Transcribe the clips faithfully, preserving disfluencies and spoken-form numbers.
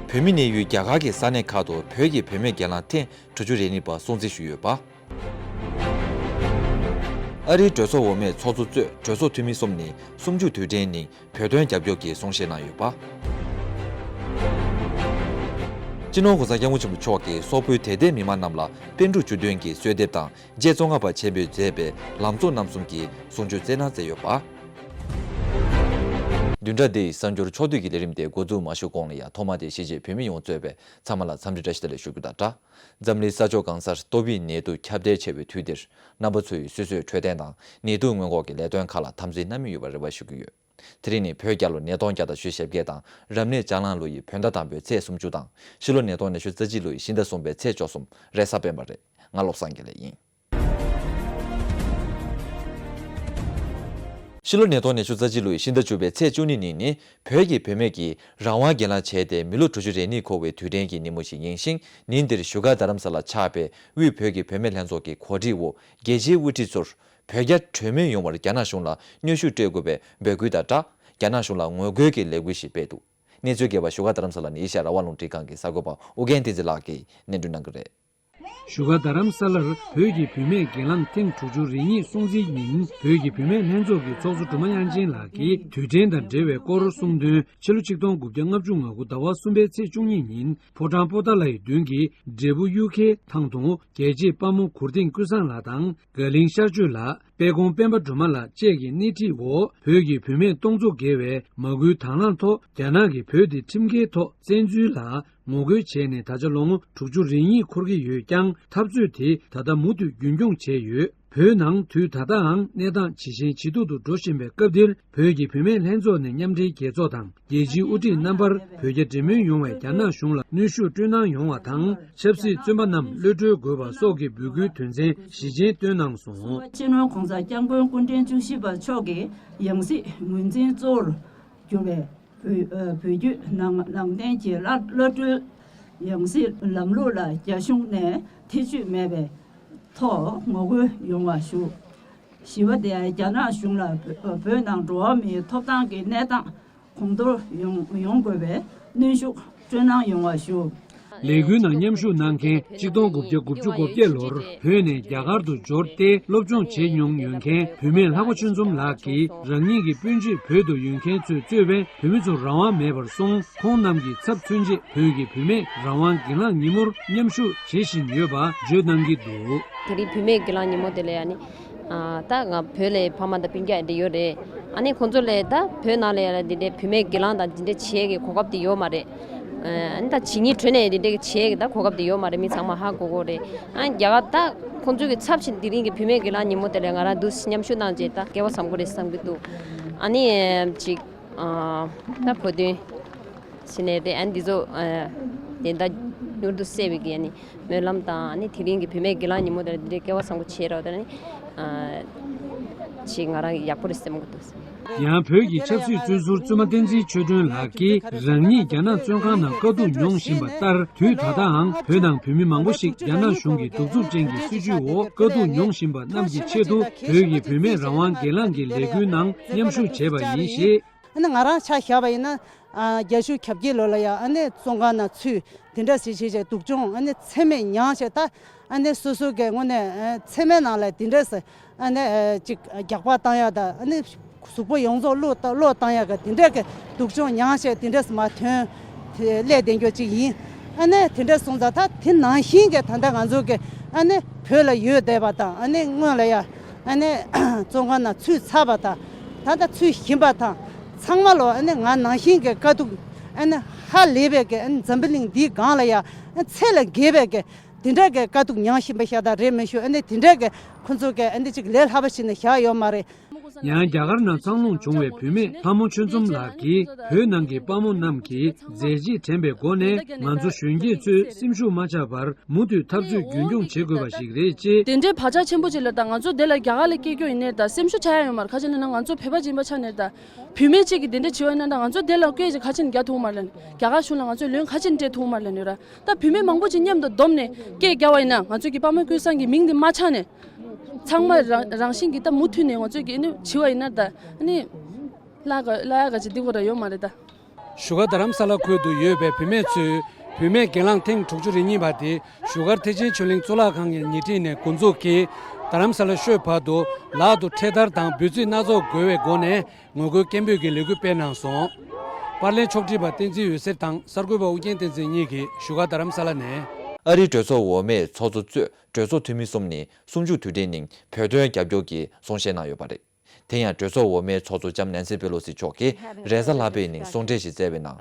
བོད་མི་གནས་ཡུལ་རྒྱ་གར་གྱི་ས་གནས་ཁག་ཏུ་བོད་ཀྱི་བུད་མེད་སྒེར་ལངས་ཐེངས་དྲུག་ཅུ་རེ་གཉིས་པ་སྲུང་བརྩི་ཞུས་ཡོད་པ། ཨ་རིའི་གྲོས་ཚོགས་འོག་མའི་ཚོགས་གཙོ་གཙོས་གྲོས་ཚོགས་འཐུས་མི་གསུམ་ནས་གསུམ་བཅུ་དུས་དྲན་ཉིན་བོད་དོན་རྒྱབ་སྐྱོར་གྱི་གསུང་བཤད་གནང་ཡོད་པ། སྤྱི་ནོར་༸གོང་ས་༸སྐྱབས་མགོན་ཆེན་པོ་མཆོག་གིས་སོག་པོའི་དད་ལྡན་མི་མང་རྣམས་ལ་པཎ་གྲུབ་བཅུ་བདུན་གྱི་གསོལ་འདེབས་དང་རྗེ་ཙོང་ཁ་པ་ཆེན་པོས་མཛད་པའི་ལམ་གཙོ་རྣམ་གསུམ་གྱི་གསུང་ཆོས་སྩལ་གནང་མཛད་ཡོད་པ། བདུན་ཕྲག་འདིའི་གསར་འགྱུར་ཕྱོགས་བསྡུས་ཀྱི་ལས་རིམ་དེ་འགོ་འཛུགས་མ་ཞུས་གོང་ལ་ཡང་ཐོག་མ་དེ་གཞིས་བྱེས་བོད་མི་ཡོངས་གཙོས་པའི་ཚང་མ་ལ་འཚམས་འདྲི་བཀྲ་ཤིས་བདེ་ལེགས་ཞུ་རྒྱུ་དང་སྦྲགས། འཛམ་གླིང་ས་ཕྱོགས་གང་སར་ཏོག་དབྱིབས་ནད་དུག་ཁྱབ་གདལ་ཆེ་བའི་དུས་འདིར་རྣམ་པ་ཚོས་སོ་སོའི་འཕྲོད་བསྟེན་དང་ནད་དུག་སྔོན་འགོག་གི་ལས་དོན་ཁག་ལ་དམ་འཛིན་གནང་མུས་ཡོད་པར་རེ་བ་ཞུ་གི་ཡོད། དེ་རིང་ནི་བོད་རྒྱལ་ལོ་ཉིས་སྟོང་བརྒྱ་དང་ཞེ་བརྒྱད་དང་རབ་གནས་ལྕགས་གླང་ལོ་ཡི་བོད་ཟླ་དང་པོའི་ཚེས་སུམ་ཅུ་དང་ཕྱི་ལོ་ཉིས་སྟོང་ཉི་ཤུ་རྩ་གཅིག་ལོ་ཡི་ཕྱི་ཟླ་གསུམ་པའི་ཚེས་བཅུ་གསུམ་རེས་གཟའ་སྤེན་པ་རེད། ང་བློ་བཟང་དགེ་ལེགས་ཡིན། ཕྱི་ལོ་ཉིས་སྟོང་ཉི་ཤུ་རྩ་གཅིག་ལོའི་ཕྱི་ཟླ་བཅུ་པའི་ཚེས་བཅུ་གཉིས་ཉིན་ནི་བོད་ཀྱི་བུད་མེད་ཀྱིས་རང་དབང་སྒེར་ལངས་བྱས་ཏེ་མི་ལོ་དྲུག་ཅུ་རེ་གཉིས་འཁོར་བའི་དུས་དྲན་གྱི་ཉིན་མོ་ཞིག་ཡིན་ཞིང་། ཉིན་འདིར་བཞུགས་སྒར་རྡ་རམ་ས་ལར་ཆགས་པའི་དབུས་བོད་ཀྱི་བུད་མེད་ལྷན་ཚོགས་ཀྱི་གོ་སྒྲིག་འོག་རྒྱལ་སྤྱིའི་དབུ་ཁྲིད་ཚོར་བོད་རྒྱ་གྲོས་མོལ་ཡོང་བར་རྒྱ་ནག་གཞུང་ལ་གནོན་ཤུགས་སྤྲོད་དགོས་པའི་འབོད་སྐུལ་དང་སྦྲགས། རྒྱ་ནག་གཞུང་ལ་ངོ་རྒོལ་གྱི་ལས་འགུལ་ཞིག་སྤེལ་འདུག་གནས་ཚུལ་རྒྱས་པ་བཞུགས་སྒར་རྡ་རམ་ས་ལ་ནས་ཨེ་ཤ་ཡ་རང་དབང་རླུང་འཕྲིན་ཁང་གི་གསར་འགོད་པ་ཨོ་རྒྱན་བསྟན་འཛིན་ལགས་ཀྱིས་སྙན་སྒྲོན་གནང་གི་རེད། བཞུགས་སྒར་རྡ་རམ་ས་ལར་བོད་ཀྱི་བུད་མེད་སྒེར་ལངས་ཐེངས་དྲུག་ཅུ་རེ་གཉིས་སྲུང་བརྩིའི་ཉིན་བོད་ཀྱི་བུད་མེད་ལྷན་ཚོགས་ཀྱི་ཚོགས་གཙོ་སྒྲོལ་མ་དབྱངས་ཅན་ལགས་ཀྱིས་དུས་དྲན་དང་འབྲེལ་བའི་སྐོར་གསུངས་དོན། ཕྱི་ལོ་ཆིག་སྟོང་དགུ་བརྒྱ་ལྔ་བཅུ་ང་དགུ་ཟླ་བ་གསུམ་པའི་ཚེས་བཅུ་གཉིས་ཉིན་ཕོ་བྲང་པོ་ཏཱ་ལའི་མདུན་གྱི་འབྲས་བུ་གཡུ་ཁའི་ཐང་དུ་རྒྱལ་གཅེས་དཔའ་མོ་གུར་སྟེང་ཀུན་བཟང་ལགས་དང་། དགའ་གླིང་ཤར་ཆོས་ལགས། དཔལ་ཀོང་སྤེན་པ་སྒྲོལ་མ་ལགས་བཅས་ཀྱི་སྣེ་ཁྲིད་འོག་བོད་ཀྱི་བུད་མེད་སྟོང་ཚོ་བརྒལ་བས་མ་སྐུལ་དང་བླངས་ཐོག་རྒྱ་ནག་གིས་བོད་དེ་ཁྲིམས་འགལ་ཐོག་བཙན་འཛུལ་ལ་ངོ་རྒོལ་བྱས་ནས་ད་ཆ་ལོ་ངོ་དྲུག་ཅུ་རེ་གཉིས་འཁོར་གྱི་ཡོད་ཀྱང་། འཐབ་རྩོད་དེ་ད་ལྟ་མུ་མཐུད་རྒྱུན་སྐྱོང་བྱས་ཡོད། བོད་ནང་དུས་ད་ལྟའང་གནས་སྟངས་ཇེ་ཞན་ཇེ་སྡུག་ཏུ་འགྲོ་བཞིན་པའི་སྐབས་འདིར། བོད་ཀྱི་བུད་མེད་ལྷན་ཚོགས་ནས་མཉམ་འབྲེལ་རྒྱལ་ཚོགས་དང་རྒྱལ་སྤྱིའི་དབུ་ཁྲིད་རྣམ་པར་བོད་རྒྱ་འབྲེལ་མོལ་ཡོང་བའི་རྒྱ་ནག་གཞུང་ལ་གནོན་ཤུགས་སྤྲོད་གནང་ཡོང་བ་དང་། ཆབ་སྲིད་བཙོན་པ་རྣམས་གློད་གྲོལ་དགོས་པ་སོགས་ཀྱི་འབོད་སྐུལ་དོན་ཚན་བཞི་ཅན་བཏོན་གནང་སོང་། སྤྱི་ནོར་༸གོང་ས་༸སྐྱབས་མགོན་སྐུ་ཕྲེང་བཅུ་བཞི་པ་མཆོག་གིས་ཡང་སྲིད་ངོས་འཛིན་གཙོ་བོར་གྱུར་པའི་བོད་ཨ་བོད་བརྒྱུད་ནང་ནང་བསྟན་གྱི་བླ་བླ་སྤྲུལ་ཡང་སྲིད་ལམ་ལུགས་ལ་རྒྱ་གཞུང་ནས་ཐེ་བྱུས་མེད་པའི་ཐོག་ངོ་རྒོལ་ཡོང་བ་ཞུ། བཞི་པ་དེ་རྒྱ་ནག་གཞུང་ལ་བོད་བོད་ནང་འགྲོ་བ་མིའི་ཐོབ་ཐང་གི་གནས་སྟངས་གོང་མཐོར་ཡོང་ཡོང་དགོས་པའི་གནོན་ཤུགས་སྤྲོད་གནང་ཡོང་བ་ཞུ། ལས་འགུལ་ནང་མཉམ་ཞུགས་གནང་མཁན་ཆིག་སྟོང་དགུ་བརྒྱ་དགུ་བཅུ་གོ་བརྒྱད་ལོར་བོད་ནས་རྒྱ་གར་དུ་འབྱོར་ཏེ་སློབ་སྦྱོང་བྱེད་མྱོང་ཡོད་མཁན་བུད་མེད་ལྷག་པ་ཆོས་འཛོམས་ལགས་ཀྱིས་རང་ཉིད་ཀྱི་སྤུན་མཆེད་བོད་དུ་ཡོད་མཁན་ཚོས་གཙོས་པའི་བོད་མི་ཚོར་རང་དབང་མེད་པར་སོང་། ཁོང་རྣམས་ཀྱི་ཚབ་མཚོན་ཆེད་བོད་ཀྱི་བུད་མེད་རང་དབང་སྒེར་ལངས་ཉིན་མོར་མཉམ་ཞུགས་བྱེད་བཞིན་ཡོད་པ་བརྗོད་གནང་གི་འདུག་དེ་རིང་བུད་མེད་སྒེར་ལངས་ཉིན་མོ་དེ་ལ་ཡང་ནི། ཨ་ད་ང་བོད་ལ་ཕ་མ་དང་སྤུན་ཀྱག་འདི་ཡོད་རེད། ཨ་ནི་ཁོང་ཚོ་ལ་ད་བོད་ནང་ལ་ཡང་འདི་འདྲའི་བུད་མེད་སྒེར་ལངས་དང་འདི་འདྲའི་བྱེད་ཀྱི་གོ་སྐབས་དེ་ཡོད་མ་རེད། ཨ་ནི་ད་ཇི་སྙེད་བྲོས་ནས་འདི་འདྲའི་བྱེད་ཀྱི་ད་གོ་སྐབས་དེ་ཡོད་མ་རེད། མི་ཚང་མ་ཧ་གོ་གོ་རེད། ཨ་ནི་རྒྱ་གར་ད་ཁོང་ཚོ་གི་ཚབ་བྱས་དེ་རིང་གི་བུད་མེད་སྒེར་ལངས་ཉིན་མོ་དེ་ལ་ང་རང་འདུག་མཉམ་ཞུགས་གནང་རྗེས་ད་སྐལ་བ་བཟང་པོ་རེད་བསམ་གྱི་འདུག་ཨ་ནི་ཅིག་ཨ་ད་བོད་དོན་ཟེར་ནས་དེ་ཨ་ནི་འདི་ཚོ་ཨ་དེ་ད་མྱུར་དུ་སེལ་བའི་གི་ཨ་ནི་སྨོན་ལམ་དང་ཨ་ནི་དེ་རིང་གི་བུད་མེད་སྒེར་ལངས་ཉིན་མོ་དེ་ལ་འདི་འདྲའི་སྐལ་བ་བཟང་པོ་བྱས་རོགས་དང་ཨ་ནི་ཨ་ཅིག་ང་རང་ཡག་པོ་རེད་བསམ་གི་འདུག་ཡང་བོད་ཀྱི་ཆབ་སྲིད་བཙོན་ཟུར་བཙུན་མ་བསྟན་འཛིན་ཆོས་སྒྲོན་ལགས་ཀྱིས་རང་ཉིད་རྒྱ་ནག་བཙོན་ཁང་ནང་དཀའ་སྡུག་མྱོང་བཞིན་པ་ལྟར། དུས་ད་ལྟའང་བོད་ནང་བོད་མི་མང་པོ་ཞིག་རྒྱ་ནག་གཞུང་གི་གདུག་རྩུབ་ཅན་གྱི་སྲིད་བྱུས་འོག་དཀའ་སྡུག་མྱོང་བཞིན་པ་རྣམས་ཀྱི་ཆེད་དུ་བོད་ཀྱི་བུད་མེད་རང་དབང་སྒེར་ལངས་ཀྱི་ལས་འགུལ་ནང་མཉམ་ཞུགས་བྱས་པ་ཡིན་ཞེས། ཨ་ནི་ང་རང་ཆ་བཞག་པ་ཡིན་ན། ཨ་བརྒྱད་ཅུ་གྱ་བརྒྱད་ལོ་ལ་ཡང་ཨ་ནི་བཙོན་ཁང་ནང་ཚུད་དེ་འདྲ་ཞིག་བྱས་བྱས་སྡུག་སྦྱོང་ཨ་ནི་ཚད་མེད་མྱངས་བྱས་ད་ཨ་ནི་སོ་སོ་གི་དངོས་གནས་ཨ་ཚད་མེད་ནང་ལ་དེ་འདྲ་ཞིག་ཨ་ནི་ཨ་ཅིག་རྒྱག་པ་བཏང་ཡག་དང་ཨ་ནི་གཟུགས་པོ་ཡོངས་རྫོགས་གློད་གློད་བཏང་ཡག་གི་དེ་འདྲ་གི་སྡུག་སྦྱོང་མྱངས་བྱས་དེ་འདྲ་ཞིག་མར་ཐོན་དེ་སླེབས་བསྡད་རྒྱུ་ཅིག་ཡིན། ཨ་ནི་དེ་འདྲ་སོང་ཙང་ད་དེ་ནང་བཞིན་གི་ད་ལྟ་ང་ཚོ་གི་ཨ་ནི་བོད་ལ་ཡོད་བསྡད་པ་དང་ཨ་ནི་སྔོན་ལ་ཡ་ཨ་ནི་བཙོན་ཁང་ནང་ཚུད་ཚར་བ་དང་ད་ལྟ་ཚུད་བཞིན་པ་དང་། ཚང་མ་ལོ་ཨ་ནི་ང་ནང་བཞིན་གྱི་དཀའ་སྡུག་ཨ་ནི་ཧ་ལས་པའི་གི་ཨ་ནི་འཛམ་བུ་གླིང་འདིའི་སྒང་ལ་ཡ་ཨ་ཚད་ལས་བརྒལ་བའི་གི་དེ་འདྲ་གི་དཀའ་སྡུག་མྱངས་བཞིན་པ་ཤ་སྟག་རེད་མི་ཤེས། ཨ་ནི་དེ་འདྲ་གི་ཁོ་ཚོ་གི་ཨ་ནི་ཅིག་ལས་སླ་པོ་ཞིག་ནས་བཞག་ཡོད་མ་རེད། ཡང་རྒྱ་གར་ནང་འཚར་ལོངས་བྱུང་བའི་བུད་མེད་ལྷ་མོ་ཆོས་འཛོམས་ལགས་ཀྱིས་བོད་ནང་གི་དཔའ་མོ་རྣམས་ཀྱིས་མཛད་རྗེས་དྲན་པའི་སྒོ་ནས་ང་ཚོ་གཞོན་སྐྱེས་ཚོས་སེམས་ཤུགས་མ་ཆག་པར་མུ་མཐུད་འཐབ་རྩོད་རྒྱུན་འཁྱོངས་བྱེད་དགོས་པ་ཞིག་རེད་ཅེས། དེ་འདྲའི་བག་ཆགས་ཆེན་པོ་ཅིག་ལ་ད་ང་ཚོ་དེ་ལ་རྒྱ་གར་ལ་སྐྱེས་རྒྱུ་ཡིན་ནའི་ད་སེམས་ཤུགས་ཆག་ཡ་ཡོད་མ་རེད། ག་ཅི་ལབ་ན་ང་ཚོ་བོད་པ་ཡིན་པ་ཆ་ནས་ད་བུད་མེད་ཅིག་གིས་དེ་འདྲ་བྱས་པ་ཡིན་ན་ད་ང་ཚོ་དེ་ལ་སྐད་ཅིག་ག་ཅི་ནས་རྒྱག་ཐུབ་མ་རེད། རྒྱ་གར་གཞུང་ལ་ང་ཚོས་ལན་ག་ཅི་ནས་སྤྲད་ཐུབ་མ་རེད་ལབ་ནས་ར། ད་བུད་མེད་མང་པོ་ཅིག་མཉམ་དུ་བསྡོམས་ནས་སྐད་རྒྱག་པ་ཡིན་ན་ང་ཚོ་གི་དཔའ་མོ་ཀུན་བཟང་གི་མིང་འདི་མ་ཆག་ནས་ཚང་མ་རང་རང་བཞིན་གྱིས་ད་མུ་མཐུད་ནས་ང་ཚོ་གི་ཨ་ནི་བྱས་པ་ཡིན་ན་ད་ཨ་ནི་བརླག་ག་བརླག་ཡག་ག་ཅིག་འདི་གོ་ར་ཡོད་མ་རེད་ད། བཞུགས་སྒར་རྡ་རམ་ས་ལ་ཁུལ་དུ་ཡོད་པའི་བུད་མེད་ཚོས་བུད་མེད་གྱེན་ལངས་ཐེངས་དྲུག་ཅུ་རེ་གཉིས་པ་དེ་བཞུགས་སྒར་ཐེག་ཆེན་ཆོས་གླིང་གཙུག་ལག་ཁང་གི་ཉེ་འཁྲིས་ནས་འགོ་འཛུགས་ཀྱིས་རྡ་རམ་ས་ལ་ཤོད་བར་དུ་ལག་ཏུ་འཕྲེད་དར་དང་འབོད་ཚིག་སྣ་ཚོགས་འགོད་པའི་སྒོ་ནས་ངོ་རྒོལ་སྐད་འབོད་ཀྱི་ལས་འགུལ་སྤེལ་གནང་སོང་། པར་ལེན་ཕྱོགས་སྒྲིག་པ་བསྟན་འཛིན་འོད་ཟེར་དང་གསར་འགོད་པ་ཨུ་རྒྱན་བསྟན་འཛིན་གཉིས་ཀྱིས་བཞུགས་སྒར་རྡ་རམ་ས་ལ་ནས། ཨ་རིའི་གྲོས་ཚོགས་འོག་མའི་ཚོགས་གཙོ་གཙོས་གྲོས་ཚོགས་འཐུས་མི་གསུམ་ནི་གསུམ་བཅུ་དུས་དྲན་ནང་བོད་དོན་རྒྱབ་སྐྱོར་གྱི་གསུང་བཤད་གནང་ཡོད་པ་རེད། དེ་ཡང་གྲོས་ཚོགས་འོག་མའི་ཚོགས་གཙོ་ལྕམ་ནན་སི་པེ་ལོ་སི་མཆོག་གིས་རེས་གཟའ་ལྷག་པའི་ཉིན་གསུང་འཕྲིན་ཞིག་བསྩལ་བའི་ནང་།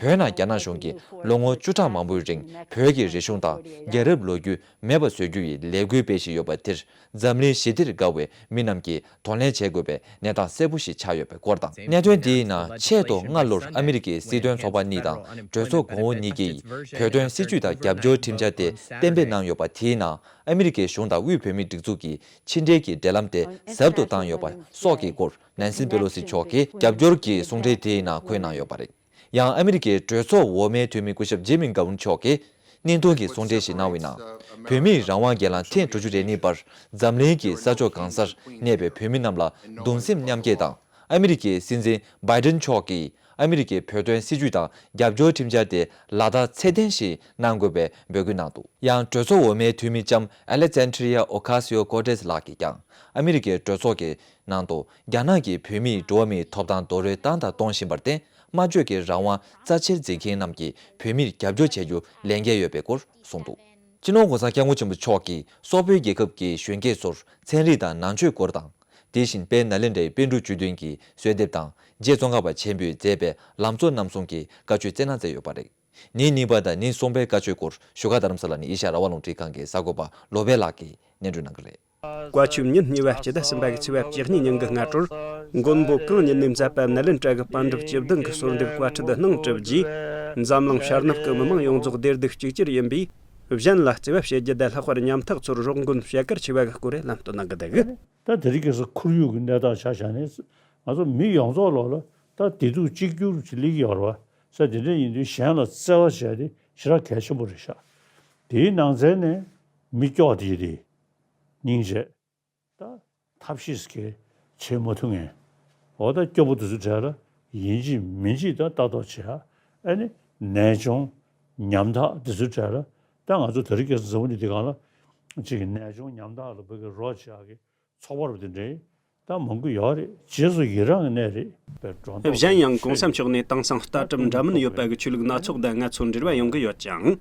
བོད་ནང་རྒྱ་ནག་གཞུང་གིས་ལོ་ངོ་བཅུ་ཕྲག་མང་པོའི་རིང་བོད་ཀྱི་རིག་གཞུང་དང་རྒྱལ་རབས་ལོ་རྒྱུས་མེད་པ་བཟོ་རྒྱུ་ཡི་ལས་འགུལ་སྤེལ་བཞིན་ཡོད་པ་དེར་འཛམ་གླིང་ཞི་བདེར་དགའ་བའི་མི་རྣམས་ཀྱིས་གདོང་ལེན་བྱེད་དགོས་པའི་གནས་སྟངས་གསལ་པོ་ཞིག་ཆགས་ཡོད་པའི་སྐོར་དང་། གནད་དོན་འདིའི་ནང་ཆེད་དུ་སྔ་ལོར་ཨ་མི་རི་ཀའི་སྲིད་དོན་ཚོགས་པ་གཉིས་དང་གྲོས་ཚོགས་གོང་འོག་གཉིས་ཀྱིས་བོད་དོན་སྲིད་བྱུས་དང་རྒྱབ་སྐྱོར་ཁྲིམས་འཆར་དེ་གཏན་འབེབས་གནང་ཡོད་པ་དེའི་ནང་ཨ་མི་རི་ཀའི་གཞུང་དང་དབུས་བོད་མིའི་སྒྲིག་འཛུགས་ཀྱི་ཕྱི་འབྲེལ་གྱི་འབྲེལ་ལམ་དེ་ཟབ་ཏུ་བཏང་ཡོད་པ་སོགས་ཀྱི་སྐོར་ནན་སི་པེ་ལོ་སི་མཆོག་གིས་རྒྱབ་སྐྱོར་གྱི་གསུང་འཕྲིན་དེའི་ནང་འཁོད་གནང་ཡོད་པ་རེད། ཡང་ཨ་མི་རི་ཀའི་གྲོས་ཚོགས་འོག་མའི་འཐུས་མི་སྐུ་ཞབས་ཇེ་མི་གའོན་མཆོག་གིས་བརྙན་ཐུང་གི་གསུང་འཕྲིན་ཞིག་གནང་བའི་ནང་། བོད་མིའི་རང་དབང་སྒེར་ལངས་ཐེངས་དྲུག་ཅུ་རེ་གཉིས་པར་འཛམ་གླིང་གི་ས་ཕྱོགས་གང་སར་གནས་པའི་བོད་མི་རྣམས་ལ་གདུང་སེམས་མཉམ་སྐྱེད་དང་། ཨ་མི་རི་ཀའི་སྲིད་འཛིན་བྷའི་ཏིན་མཆོག་གིས་ཨ་མི་རི་ཀའི་བོད་དོན་སྲིད་བྱུས་དང་རྒྱབ་སྐྱོར་ཁྲིམས་འཆར་དེ་ལག་བསྟར་ཚད་ལྡན་ཞིག་གནང་དགོས་པའི་འབོད་སྐུལ་གནང་འདུག་ཡང་གྲོས་ཚོགས་འོག་མའི་འཐུས་མི་ལྕམ་ཨ་ལེག་ཛན་ཏྲི་ཡ་ཨོ་ཁ་སི་ཡོ་ཀོ་ཏེས་ལགས་ཀྱིས་ཀྱང་ཨ་མི་རི་ཀའི་གྲོས་ཚོགས་ཀྱི་ནང་དུ་རྒྱ་ནག་གིས་བོད་མིའི་འགྲོ་བ་མིའི་ཐོབ་ཐང་རྡོག་རོལ་བཏང་དང་གཏོང་བཞིན་པར་བརྟེན། སྨྲ་བརྗོད་ཀྱི་རང་དབང་རྩ་ཆེར་འཛིན་མཁན་རྣམས་ཀྱིས་བོད་མིར་རྒྱབ་སྐྱོར་བྱ་རྒྱུ་ལས་འགན་ཡོད་པའི་སྐོར་གསུངས་འདུག་སྤྱི་ནོར་༸གོང་ས་༸སྐྱབས་མགོན་ཆེན་པོ་མཆོག་གིས་སོག་པོའི་རྒྱལ་ཁབ་ཀྱི་གཞོན་སྐྱེས་ཚོར་ཚན་རིག་དང་ནང་ཆོས་སྐོར་དང་། དེ་བཞིན་དཔལ་ནཱ་ལེནྡྲའི་པཎ་གྲུབ་བཅུ་བདུན་གྱི་གསོལ་འདེབས་དང་རྗེ་ཙོང་ཁ་པ་ཆེན་པོས་མཛད་པའི་ལམ་གཙོ་རྣམ་གསུམ་གྱི་བཀའ་ཆོས་སྩལ་གནང་མཛད་ཡོད་པ་རེད། ཉིན་གཉིས་པ་དང་ཉིན་གསུམ་པའི་བཀའ་ཆོས་སྐོར་བཞུགས་སྒར་རྡ་རམ་ས་ལ་ནས་ཨེ་ཤ་ཡ་རང་དབང་རླུང་འཕྲིན་ཁང་གི་གསར་འགོད་པ་བློ་བྷེ་ལགས་ཀྱིས་སྙན་སྒྲོན་གནང་གི་རེད། བཀའ་ཆོས་ཉིན་གཉིས་པ་སྤྱི་ཟླ་གསུམ་པ་གི་ཚེས་པ་བཅུ་གཉིས་ཉིན་གྱི་སྔ་དྲོར། མགོན་པོ་གང་ཉིད་ནས་མཛད་པ་ནཱ་ལེནྡྲ་གི་པཎ་གྲུབ་བཅུ་བདུན་གྱི་གསོལ་འདེབས་བཀའ་ཁྲིད་གནང་གྲུབ་རྗེས། འཛམ་གླིང་ཤར་ནུབ་ཀྱི་མི་མང་ཡོངས་རྫོགས་བདེ་སྡུག་གཅིག་གྱུར་ཡིན་པས། གཞན་ལ་བརྩེ་བ་བྱེད་རྒྱུ་དང་ལྷག་པར་ཉམ་ཐག་ཚོར་རོགས་མགོན་བྱེད་གལ་ཆེ་བ་གི་སྐོར་ལམ་སྟོན་གནང་གི་འདུག་ད་དེ་རིང་ཁ་སང་ཁོར་ཡུག་གི་གནས་སྟངས་ཆ་བཞག་ནས། ང་ཚོ་མི་ཡོངས་རྫོགས་ལོག་ལ་ད་བདེ་སྡུག་གཅིག་གྱུར་ཅིག་སླེབས་ཀྱི་ཡོད་རེད་བ། ས་དེ་འདྲ་ཡིན་དུས་གཞན་ལ་བརྩེ་བ་བྱས་ཏེ་ཞེ་དྲག་གལ་ཆེན་པོ་རེད་ཤག་དེའི་ནང་ཚན་ནས་མི་སྐྱོ་དེ་རེད། སྙིང་རྗེ། ད་ཐབས་ཤེས་ཀྱིས་བྱེད་མ་ཐུབ་མཁན། འོ་ད་སྐྱོ་པོ་དེ་ཚོ་གྲས་ལ་ཡིན་གཅིག་མིན་གཅིག་ད་ལྟ་རྟོག་བྱེད་ཡ། ཨ་ནི་ནད་གཅོང་ཉམ་ཐག་དེ་ཚོའི་གྲས་ལ། ད་ང་ཚོ་དེ་རིང་ཁ་སང་འཛམ་བུ་གླིང་འདི་སྒང་ལ་གཅིག་གི་ནད་གཅོང་ཉམ་ཐག་ལ་བོད་ཀྱི་རོགས་བྱེད་ཡ་གི་ཚོགས་པ་རུ་དེ་འདྲའི་ད་མང་པོ་ཡོད་རེད། རྗེས་སུ་ཡི་རང་གི་གནས་རེད། པའི་སྒྲོ་འདོགས་གཞན་ཡང་གོང་ས་མཆོག་ནས་དེང་སང་ལྟ་གྲུབ་འདྲ་མིན་ཡོད་པ་གི་ཆོས་ལུགས་སྣ་ཚོགས་དང་ང་ཚོ་འབྲེལ་བ་ཡོང་གི་ཡོད་ཅིང་།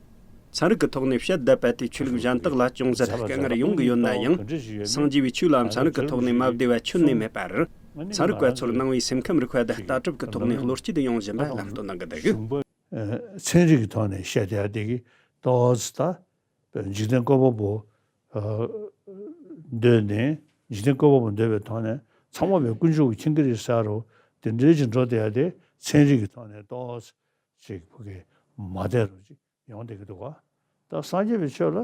ཚན་རིག་གི་ཐོག་ནས་བཤད་བསྡད་པ་དེ་ཆོས་ལུགས་གཞན་དག་ལ་ཅུང་ཟད་དཀའ་ངལ་ཡོང་གི་ཡོད་ན་ཡང་། སངས་རྒྱས་པའི་ཆོས་ལ་ཚན་རིག་གི་ཐོག་ནས་མ་བདེ་བ་ཁྱོན་ནས་མེད་པར། ཚན་རིག་པ་ཚོར་ནང་པའི་སེམས་ཁམས་རིག་པ་དང་ལྟ་གྲུབ་ཀྱི་ཐོག་ནས་བློ་སྐྱེད་ཡོང་བཞིན་པ་ལམ་སྟོན་གནང་གི་འདུག་ཚན་རིག་གི་ཐོག་ནས་བཤད་བསྡད་ཡ་དེ་གི་ཏོག་ཙམ་ད། འཇིག་རྟེན་བཀོད་པ་པོ། ཨ། འདོད་ནས་འཇིག་རྟེན་བཀོད་པ་པོ་འདོད་པའི་ཐོག་ནས་ཚང་མ་བའི་དཀོན་མཆོག་གིས་མཁྱེན་གྱི་རེད་ཟེར་རོ། དེ་འདྲའི་ཅིག་འགྲོ་བསྡད་ཡ་དེ་ཚན་རིག་གི་ཐོག་ནས་ཏོག་ཙམ་ཅིག་ཕུགས་ཀྱི་མ་བསྡད་རོ་ཅིག་ཡོང་བསྡད་ཀྱི་འདུག་ག་ད་སངས་རྒྱས་པའི་ཆོས་ལ་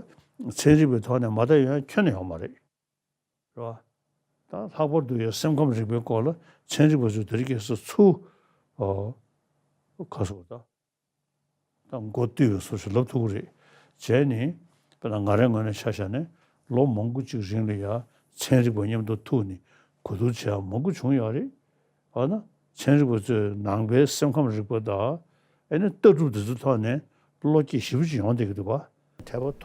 ཚན་རིག་པའི་ཐོག་ནས་མ་བསྡད་ཡོང་ཡ་ཁྱོན་ནས་ཡོང་མ་རེད། རེད་བ། ད་ལྷག་པར་དུ་ཡང་སེམས་ཁམས་རིག་པའི་སྐོར་ལ་ཚན་རིག་པ་ཚོས་དེ་རིང་ཁ་སང་ཚུར། ཨོ། ག་ཟེར་དགོས་རེད་ད། ད་མགོ་བཏུད་པའི་བཟོ་ཞིག་ལབ་ཐུབ་ཀྱི་རེད། བྱས་ནས། དཔེར་ན་ང་རའི་ངོས་ནས་ཆ་བཞག་ནས་ལོ་མང་པོ་གཅིག་རིང་ལ་ཡ་ཚན་རིག་པ་མཉམ་དུ་ཐུག་ནས་གོ་བསྡུར་བྱེད་ཡ་མང་པོ་བྱུང་ཡོད་རེད། འོ་ན་ཚན་རིག་པ་ཚོས་ནང་པའི་སེམས་ཁམས་རིག་པ་དང་། ཨེ་ནི་ལྟ་གྲུབ་དེ་ཚོའི་ཐོག་ནས་བློ་སྐྱེད་ཞེ་པོ་ཅིག་ཡོང་བསྡད་ཀྱི་འདུག་པ།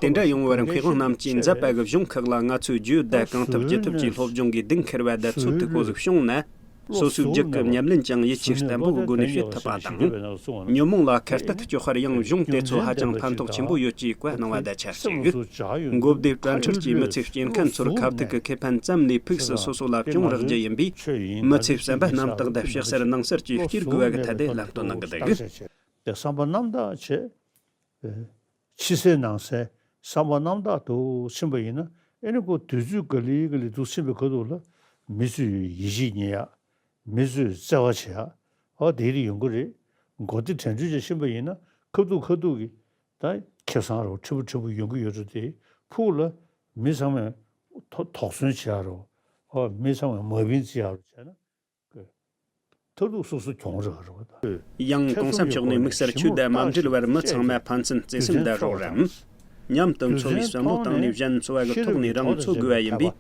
དེ་འདྲ་ཡོང་བར་མཁས་དབང་རྣམས་ཀྱིས་མཛད་པ་གི་གཞུང་ཁག་ལ་ང་ཚོས་རྒྱུས་དང་གང་ཐུབ་ཅི་ཐུབ་ཀྱིས་སློབ་སྦྱོང་གིས་གདེང་འཁེལ་བ་དང་ཚོད་ཐིག་གོ་ཟུག་བྱུང་ན། སོ་སོའི་རྒྱུད་ཀྱི་ཉམས་ལེན་ཀྱང་ཡིད་ཆེས་བརྟན་པོ་གི་སྒོ་ནས་བྱེད་ཐུབ་པ་དང་། ཉོན་མོངས་ལ་ཁ་གཏད་གཅོག་པར་ཡང་གཞུང་དེ་ཚོ་ཧ་ཅང་ཕན་ཐོགས་ཆེན་པོ་ཡོད་ཅེས་བཀའ་གནང་བ་དང་ཆབས་ཅིག་མགོ་བདེ་བཀྲ་འཁྲིལ་གྱིས་མི་ཚེ་སྐྱེལ་མཁན་ཚོར་ཁ་ཐུག་གི་ཁེ་ཕན་ཙམ་ལས་ཕུགས་སུ་སོ་སོ་ལ་སྐྱོན་རག་རྒྱུ་ཡིན་པས། མི་ཚེ་བསམ་པ་རྣམ་དག་དང་ཕྱི་གསལ་ནང་གསལ་གྱིས་སྐྱེལ་དགོས་པ་གི་ཐད་དེ་ལམ་སྟོན་གནང་གི་འདུག་དེ་བསམ་པ་རྣམ་དག་བྱེད། ཕྱི་གསལ་ནང་གསལ། བསམ་པ་རྣམ་དག་ཏུ་ཕྱིན་པ་ཡིན་ན། ཨེ་ནི་ཁོ་དུས་ཚོད་ག་ལེ་ག་ལེ་འདུག་ཕྱིན་པའི་ཁ་ཐུག་ལ་མི་ཚོས་ཡིད་ཆེས་རྙེད་ཡ། མི་ཚོས་བརྩེ་བ་བྱེད་ཡ། ཨོ་དེ་རིགས་ཡོང་གི་རེད། མགོ་བདེ་དྲན་འཕྲུལ་བྱས་ཕྱིན་པ་ཡིན་ན་ཁ་ཐུག་ཁ་ཐུག་གི་ད་ཁེ་བཟང་རོ་ཁྲི་པོ་ཁྲི་པོ་ཡོང་གི་ཡོད་རེད་དེ། ཕུགས་ལ་མི་ཚང་མས་དོ་དོགས་ཟོན་བྱེད་ཡ་རོ། ཨོ་མི་ཚང་མས་མ་བིན་བརྩི་ཡ་རོ་བྱས་ན། མཐར་ཐུག་སོ་སོ་གྱོང་རག་རོགས་དང་། ཡང་གོང་ས་མཆོག་ནས་དམིགས་བསལ་ཆོས་དང་མ་འབྲེལ་བར་མི་ཚང་མ་ཕན་ཚུན་བརྩེ་སེམས་དང་རོགས་རམ། མཉམ་དུ་འཚོ་བའི་བསམ་བློ་བཏང་ནས་གཞན་འཚོ་བ་གི་ཐོག་ནས་རང་འཚོ་དགོས་པ་ཡིན་པས།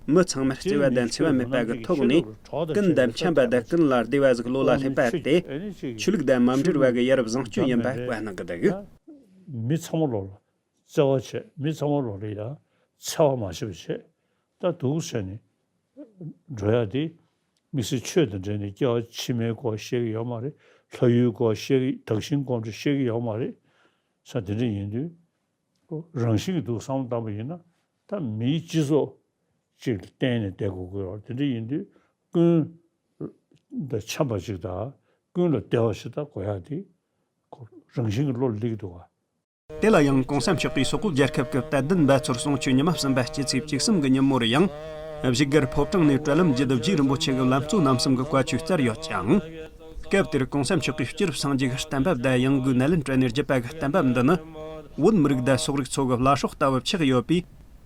མི་ཚང་མར་བརྩེ་བ་དང་འཚེ་བ་མེད་པ་གི་ཐོག་ནས། ཀུན་དང་འཆམ་པ་དང་ཀུན་ལ་བདེ་བ་ཟིག་བློ་ལ་སླེབས་པ་དེ། ཆོས་ལུགས་དང་མ་འབྲེལ་བ་གི་ཡ་རབས་བཟང་སྤྱོད་ཡིན་པ་བཀའ་གནང་གི་འདུག་མི་ཚང་མ་ལོག་ལ་བརྩེ་བ་བྱས། མི་ཚང་མ་ལོག་ལ་ཡ་འཚེ་བ་མ་བྱེད་པ་བྱས། ད་འདུག་བྱས་ནས་འགྲོ་ཡ་དེ། དམིགས་བསལ་ཆོས་དང་འབྲེལ་ནས་སྐྱེ་བ་ཕྱི་མའི་སྐོར་བཤད་ཀྱི་ཡོད་མ་རེད། ལྷ་ཡུལ་སྐོར་བཤད་ཀྱི། དག་ཞིང་སྒོམ་ཚུལ་བཤད་ཀྱི་ཡོད་མ་རེད། ས་དེ་འདྲ་ཡིན་དུས། རང་བཞིན་གྱིས་འདུག་བསམ་བློ་བཏང་པ་ཡིན་ན། ད་མིའི་སྤྱི་ཚོགས་ཅིག་ལ་བརྟེན་ནས་བསྡད་དགོས་ཀྱི་ཡོད། དེ་འདྲ་ཡིན་དུས་ཀུན་དང་འཆམ་པ་ཞིག་དང་། ཀུན་ལ་བདེ་བ་ཞིག་ད་དགོས་ཡག་དེ་ཁོ་རང་བཞིན་གྱི་བློ་ལ་སླེབས་ཀྱི་འདུག་ག་དེ་ལ་ཡང་གོང་ས་མཆོག་གིས་སོག་པོ་རྒྱལ་ཁབ་ཀྱི་དད་ལྡན་འབད་ཚོར་གསུང་ཆོས་ཉི་མ་གསུམ་པ་སྤྱི་ཚེས་བཅུ་གསུམ་གྱི་ཉིན་མོར་ཡང་། བཞུགས་སྒར་ཕོ་བྲང་ནས་དྲ་ལམ་བརྒྱུད་རྗེ་རིན་པོ་ཆེ་གི་ལམ་གཙོ་རྣམ་གསུམ་གྱི་བཀའ་ཆོས་བསྩལ་ཡོད་ཅིང་། སྐབས་དེར་གོང་ས་མཆོག་གིས་སྤྱིར་སངས་རྒྱས་ཀྱི་བསྟན་པ་དང་ཡང་སྒོས་ནཱ་ལེནྡྲ་ནས་བརྒྱུད་པ་གི་བསྟན་པ་འདི་ནི། བོད་མི་རིགས་དང་སོག་རིགས་ཚོ་གི་བླ་སྲོག་ལྟ་བུ་ཆགས་ཡོད་པས།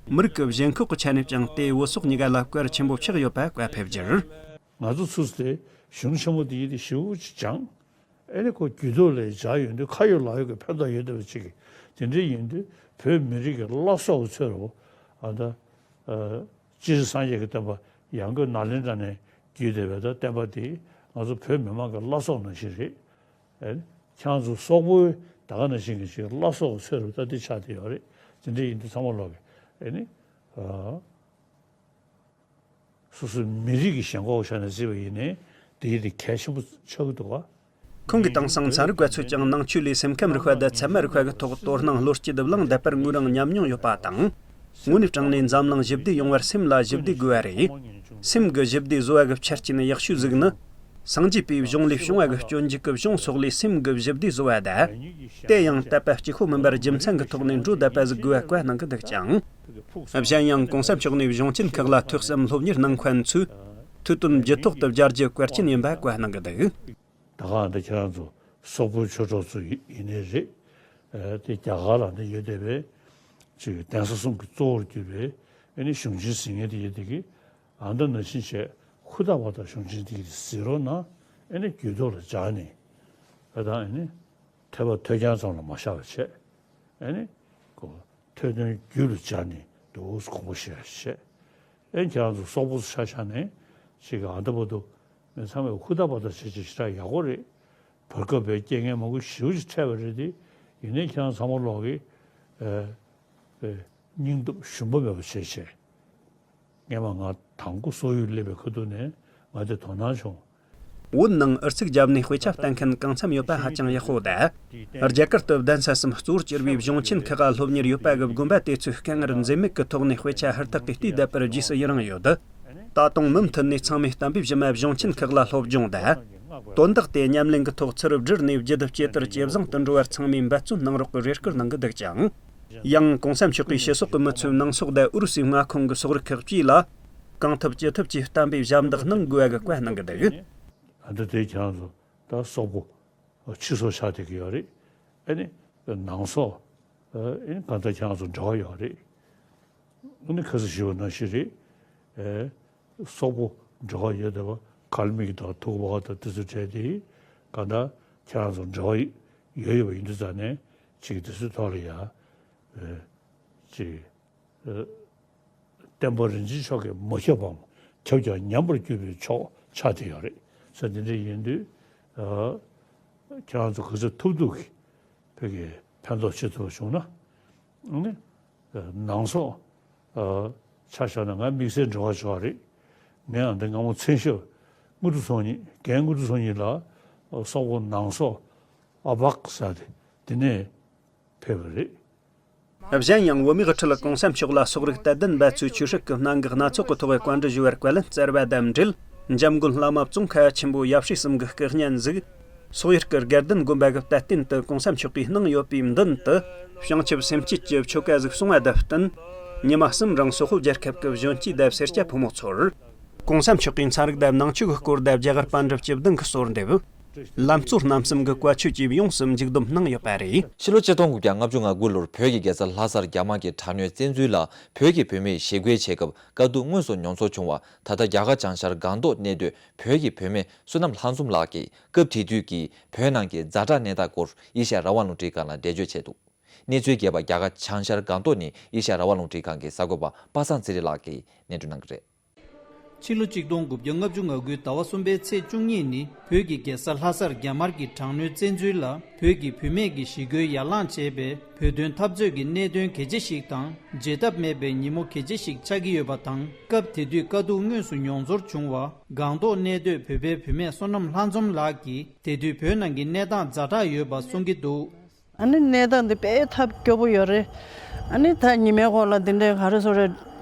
མི་རིགས་ཀྱི་ཞེན་ཁོག་གི་ཆ་ནས་ཀྱང་དེ་བོད་སོག་གཉིས་ཀ་ལ་གལ་ཆེན་པོ་ཆགས་ཡོད་པ་བཀའ་ཕེབས་རྒྱུར། ང་ཚོ་ཚུར་དེ་གཞུང་ཆེན་མོ་དེ་ཡིན་དེ་ཞེ་པོ་ཅིག་སྦྱངས། ཨེ་ནི་ཁོ་རྒྱུད་ཐོག་ལ་སྦྱར་ཡོང་དུས་ཁ་ཡོད་ལག་ཡོད་ཀྱི་ཕན་ཐོགས་ཡོད་བསྡད་པ་ཅིག་གིས། དེ་འདྲ་ཡིན་དུས་བོད་མི་རིགས་ཀྱི་བླ་སྲོག་གི་ཚོད་རུ། ཨ་ད། ཨ། སྤྱིར་སངས་རྒྱས་ཀྱི་བསྟན་པ་ཡང་སྒོས་ནཱ་ལེནྡྲ་ནས་བརྒྱུད་བསྡད་པའི་ད་བསྟན་པ་དེ་ང་ཚོ་བོད་མི་མང་གི་བླ་སྲོག་ནང་བཞིན་རེད། ཨེ་ནི་ཁྱེད་རང་ཚོ་སོག་པོའི་ད་ག་ནང་བཞིན་གྱི་ཅིག་བླ་སྲོག་གི་ཚོད་རུ་ད་འདི་ཆགས་བསྡད་ཡོད་རེད། དེ་འདྲ་ཡིན་དུས་ཚང་མ་ལོག་གི། ཨེ་ནི། ཨ། སོ་སོའི་མི་རིགས་ཀྱི་ཞེན་ཁོག་ཆ་ནས་བརྩིས་པ་ཡིན་ནའི་དེ་ཡིན་དེ་གལ་ཆེན་པོ་ཆགས་ཀྱི་འདུག་ག་ཁོང་གིས་དེང་སང་ཚན་རིག་པ་ཚོས་ཀྱང་ནང་ཆོས་ལས་སེམས་ཁམས་རིག་པ་དང་ཚད་མ་རིག་པ་གི་ཐོག་དོ་སྣང་བློ་སྐྱེད་བླངས་བསྡད་པར་ངོས་རང་ཉམས་མྱོང་ཡོད་པ་དང་། དངོས་གནས་དྲང་གནས་འཛམ་གླིང་ཞི་བདེ་ཡོང་བར་སེམས་ལ་ཞི་བདེ་དགོས་པ་རེད། སེམས་ཀྱི་ཞི་བདེ་བཟོ་བ་གི་ཆ་རྐྱེན་ཡག་ཤོས་ཟིག་ནི། སངས་རྒྱས་པའི་གཞུང་ལས་བྱུང་བ་གི་སྐྱོན་བརྗོད་ཀྱི་གཞུང་སོགས་ལས་སེམས་ཀྱི་ཞི་བདེ་བཟོ་བ་དང་། དེ་ཡང་དད་པ་གཅིག་པོ་མིན་པར་རྒྱུ་མཚན་གྱི་ཐོག་ནས་འགྲོ་བསྡད་པ་ཟིག་དགོས་པ་བཀའ་གནང་གི་འདུག་ཅིང་། གཞན་ཡང་གོང་ས་མཆོག་ནས་གཞུང་ཆེན་ཁག་ལ་ཐོས་བསམ་སློབ་གཉེར་གནང་མཁན་ཚོས་ཐོས་དོན་རྒྱུད་ཐོག་ཏུ་སྦྱར་རྒྱུ་གལ་ཆེན་ཡིན་པ་བཀའ་གནང་གི་འདུག་ད་ག་འདི་ཁྱེད་རང་ཚོ་སོག་པོའི་ཆོས་གྲོགས་ཚོ་ཡིན་ནའི་རེད། ཨ། དེ་རྒྱ་གར་ལ་འདི་ཡོད་བསྡད་པའི་ཅིག་གདན་ས་གསུམ་གྱི་གཙོ་བོར་གྱུར་པའི་ཨེ་ནི་གཞུང་ཆེན་ཟེར་མཁན་དེ་ཡོད་བསྡད་ཀྱི། ཨ་འདི་ནང་བཞིན་བྱས་ཧུར་ཐག་པ་དང་གཞུང་ཆེན་དེ་གཟིགས་རོགས་གནང་། ཨེ་ནི་རྒྱུད་ཐོག་ལ་སྦྱར་ནས། ཨ་ད་ཨེ་ནི་ཐོས་པ་ཐོས་རྐྱང་ཙམ་ལ་མ་བཞག་པ་བྱས། ཨེ་ནི་ཁོ་ཐོས་དོན་རྒྱུད་ལ་སྦྱར་ནས་འདུག་སེ་དགོངས་པ་བཞེས་པ་བྱས། ཨེ་ཁྱེད་རང་ཚོ་སོག་པོ་ཚོ་ཆ་བཞག་ནས་ཅིག་གི་ཨ་འདི་བར་དུ་མི་ཚང་མས་ཧུར་ཐག་པ་དང་བྱས་ཅིག་ཞེ་དྲག་ཡག་པོ་རེད། བར་སྐབས་པའི་རྐྱེན་ངན་མང་པོ་ཞེ་པོ་ཅིག་འཕྲད་པ་རེད་དེ། ཡིན་ནའི་ཁྱེད་རང་ཚང་མ་ལོག་གིས། ཨེ། ཨེ། སྙིང་སྟོབས་ཞུམ་པ་མེད་པ་བྱས་བྱས། སྔས་མ་ང་དང་པོ་སོག་ཡུལ་སླེབས་པའི་ཁ་ཐུག་ནས་ང་དེ་དོ་སྣང་བྱུང་། བོད་ནང་ཨུ་ཚུགས་བརྒྱབ་ནས་དཔེ་ཆ་བལྟ་མཁན་གང་འཚམ་ཡོད་པ་ཧ་ཅང་ཡག་པོ་དང་། རྒྱ་གར་དུ་གདན་ས་གསུམ་གཙོ་བོར་གྱུར་པའི་གཞུང་ཆེན་ཁག་ག་སློབ་གཉེར་ཡོད་པ་གི་དགོན་པ་དེ་ཚོས་དཀའ་ངལ་འཛེམས་མེད་ཀྱི་ཐོག་ནས་དཔེ་ཆ་ཧུར་ཐག་གིས་བལྟས་བསྡད་པར་རྗེས་སུ་ཡི་རང་ཡོད། ད་དུང་མུ་མཐུད་ནས་ཚང་མས་གཏན་འབེབས་བཞིན་པ་གཞུང་ཆེན་ཁག་ལ་སློབ་སྦྱོང་དང་། དོན་དག་དེ་ཉམས་ལེན་གྱི་ཐོག་ཚུར་བསྒྲིལ་ནས་རྒྱུད་སྡེ་ཇེ་དར་ཇེ་བཟང་དུ་འགྲོ་བར་ཚང་མས་འབད་བརྩོན་གནང་རོགས་ཀྱི་རེ་སྐུལ་གནང་གི་འདུག་ཅིང་། ཡང་གོང་ས་མཆོག་གིས་ཕྱི་སོག་གི་མི་ཚོས་ནང་སོག་དང་ཨུ་རུ་སུའི་མངའ་ཁོངས་ཀྱི་སོག་རིགས་ཁག་བཅས་ལ་གང་ཐུབ་ཅི་ཐུབ་ཀྱིས་གཏན་འབེབས་ཞབས་འདེགས་གནང་དགོས་པ་གི་བཀའ་གནང་གི་འདུག་ཨ་འདི་དེ་ཁྱེད་རང་ཚོ་ད་སོག་པོ་ཕྱི་སོག་ཆགས་བསྡད་ཀྱི་ཡོད་རེད། ཨ་ནི་ནང་སོག་ཨ་ནི་གང་ལྟར་ཁྱེད་རང་ཚོ་འབྲེལ་བ་ཡོད་རེད། ཨ་ནི་ཁ་སང་ཞུས་པ་ནང་བཞིན་རེད། ཨེ། སོག་པོ་འབྲེལ་བ་ཡོད་བསྡད་པ་གལ་མིག་དང་ཐུག་པ་དང་དེ་ཚོ་བྲལ་ཏེ། གང་ལྟར་ཁྱེད་རང་ཚོ་འབྲེལ་བ་ཡོད་ཡོད་པ་ཡིན་དུས་ཙང་ནས་ཅིག་དེ་ཚོའི་ཐོག་ལ་ཡ། ཨེ། ཅིག་ཨེ། བསྟན་པ་རིན་ཆེན་མཆོག་གིས་མ་ཁྱབ་པའམ་ཁྱབ་ཀྱང་ཉམས་པར་གྱུར་པའི་ཕྱོགས་ཆགས་བསྡད་ཡོད་རེད། ས་འདི་འདྲ་ཡིན་དུས། ཨ། ཁྱེད་རང་ཚོ་ག་ཚོད་ཐུབ་ཐུབ་ཀྱིས་བོད་ཀྱི་ཕན་ཐོགས་བྱེད་ཐུབ་པ་བྱུང་ན། ཨ་ནི། ནང་སོག་ཨ། ཆ་བཞག་ན་ང་དམིགས་བསལ་འབྲེལ་བ་ཆགས་རེད། ངས་ཨ་འདི་སྔ་མོ་མཚན་ཞབས་དངོས་གྲུབ་ཚོགས་གཉིས། རྒན་དངོས་གྲུབ་ཚོགས་གཉིས་ལ་སོག་པོ་ནང་སོག་ཨ་བག་ཟེར་དེ་དེ་ནས་ཕེབས་པ་རེད། གཞན་ཡང་བོད་མིའི་དབུ་ཁྲིད་གོང་ས་མཆོག་ལ་སོག་རིགས་དད་ལྡན་པ་ཚོས་ཆོས་སྲིད་ཀྱི་གནད་འགག་སྣ་ཚོགས་ཀྱི་ཐོག་བཀའ་འདྲི་ཞུ་བར་བཀའ་ལན་སྩལ་བ་དང་འབྲེལ། འཇམ་མགོན་བླ་མ་ཙོང་ཁ་པ་ཆེན་པོ་ཡབ་སྲས་གསུམ་གྱི་སྐུ་བརྙན་ཟིག་སོག་ཡུལ་གྱི་དགའ་ལྡན་དགོན་པ་གི་དད་རྟེན་དུ་གོང་ས་མཆོག་གིས་གནང་ཡོད་པའི་མདུན་དུ། བྱང་ཆུབ་སེམས་བསྐྱེད་ཀྱི་ཆོ་ག་ཟིག་གསུང་བ་དང་བསྟུན། ཉི་མ་གསུམ་རིང་སོག་པོ་རྒྱལ་ཁབ་ཀྱི་གཞོན་སྐྱེས་དང་སེར་སྐྱ་ཕོ་མོ་ཚོར། གོང་ས་མཆོག་གིས་ཚན་རིག་དང་ནང་ཆོས་ཀྱི་སྐོར་དང་རྒྱ་གར་པཎ་གྲུབ་བཅུ་བདུན་གྱི་གསོལ་འདེབས། ལམ་གཙོ་རྣམ་གསུམ་གྱི་བཀའ་ཆོས་བཅས་ཡོངས་སུ་མཇུག་བསྡོམས་གནང་ཡོད་པ་རེད། ཕྱི་ལོ་ཆིག་སྟོང་དགུ་བརྒྱ་ལྔ་བཅུ་ང་དགུ་ལོར་བོད་ཀྱི་རྒྱལ་ས་ལྷ་སར་རྒྱ་དམག་གི་དྲག་གནོན་བཙན་འཛུལ་ལ་བོད་ཀྱི་བུད་མེད་ཞི་རྒོལ་བྱེད་སྐབས་དཀའ་སྡུག་དངོས་སུ་མྱོང་ཚོར་བྱུང་བ། ད་ལྟ་རྒྱ་གར་བྱང་ཤར་སྒང་ཏོག་གནས་སྡོད་བོད་ཀྱི་བུད་མེད་བསོད་ནམས་ལྷ་འཛོམས་ལགས་ཀྱིས་སྐབས་དེ་དུས་ཀྱི་བོད་ནང་གི་ཛ་དྲག་གནས་སྟངས་སྐོར་ཨེ་ཤ་ཡ་རང་དབང་རླུང་འཕྲིན་ཁང་ལ་འགྲེལ་བརྗོད་བྱས་འདུག་གནས་ཚུལ་རྒྱས་པ། རྒྱ་གར་བྱང་ཤར་སྒང་ཏོག་ནས་ཨེ་ཤ་ཡ་རང་དབང་རླུང་འཕྲིན་ཁང་གི་གསར་འགོད་པ་པ་སངས་ཚེ་རིང་ལགས་ཀྱིས་སྙན་སྒྲོན་གནང་གི་རེད། ཕྱི་ལོ་ཆིག་སྟོང་དགུ་བརྒྱ་ལྔ་བཅུ་ང་དགུའི་ཟླ་བ་གསུམ་པའི་ཚེས་བཅུ་གཉིས་ནི་བོད་ཀྱི་རྒྱལ་ས་ལྷ་སར་རྒྱ་དམར་གྱི་དྲག་གནོན་བཙན་འཛུལ་ལ་བོད་ཀྱི་བུད་མེད་ཀྱིས་ཞི་རྒོལ་ཡར་ལངས་བྱས་པའི་བོད་དོན་འཐབ་རྩོད་ཀྱི་གནད་དོན་གལ་ཆེ་ཞིག་དང་བརྗེད་ཐབས་མེད་པའི་ཉིན་མོ་གལ་ཆེ་ཞིག་ཆགས་ཀྱི་ཡོད་པ་དང་། སྐབས་དེ་དུས་དཀའ་སྡུག་དངོས་སུ་མྱོང་ཚོར་བྱུང་བ་སྒང་ཏོག་གནས་སྡོད་བོད་པའི་བུད་མེད་བསོད་ནམས་ལྷ་འཛོམས་ལགས་ཀྱིས་དེ་དུས་བོད་ནང་གི་གནས་སྟངས་ཛ་དྲག་ཡོད་པ་གསུང་གི་འདུག། ཨ་ནི་གནས་སྟངས་འདི་དཔེ་ཐབས་སྐྱོ་པོ་ཡོད་རེད། ཨ་ནི་ད་ཉི་མའི་འཁོར་ལ་འདི་འདྲའི་ག་རེ་ཟེར་རེད།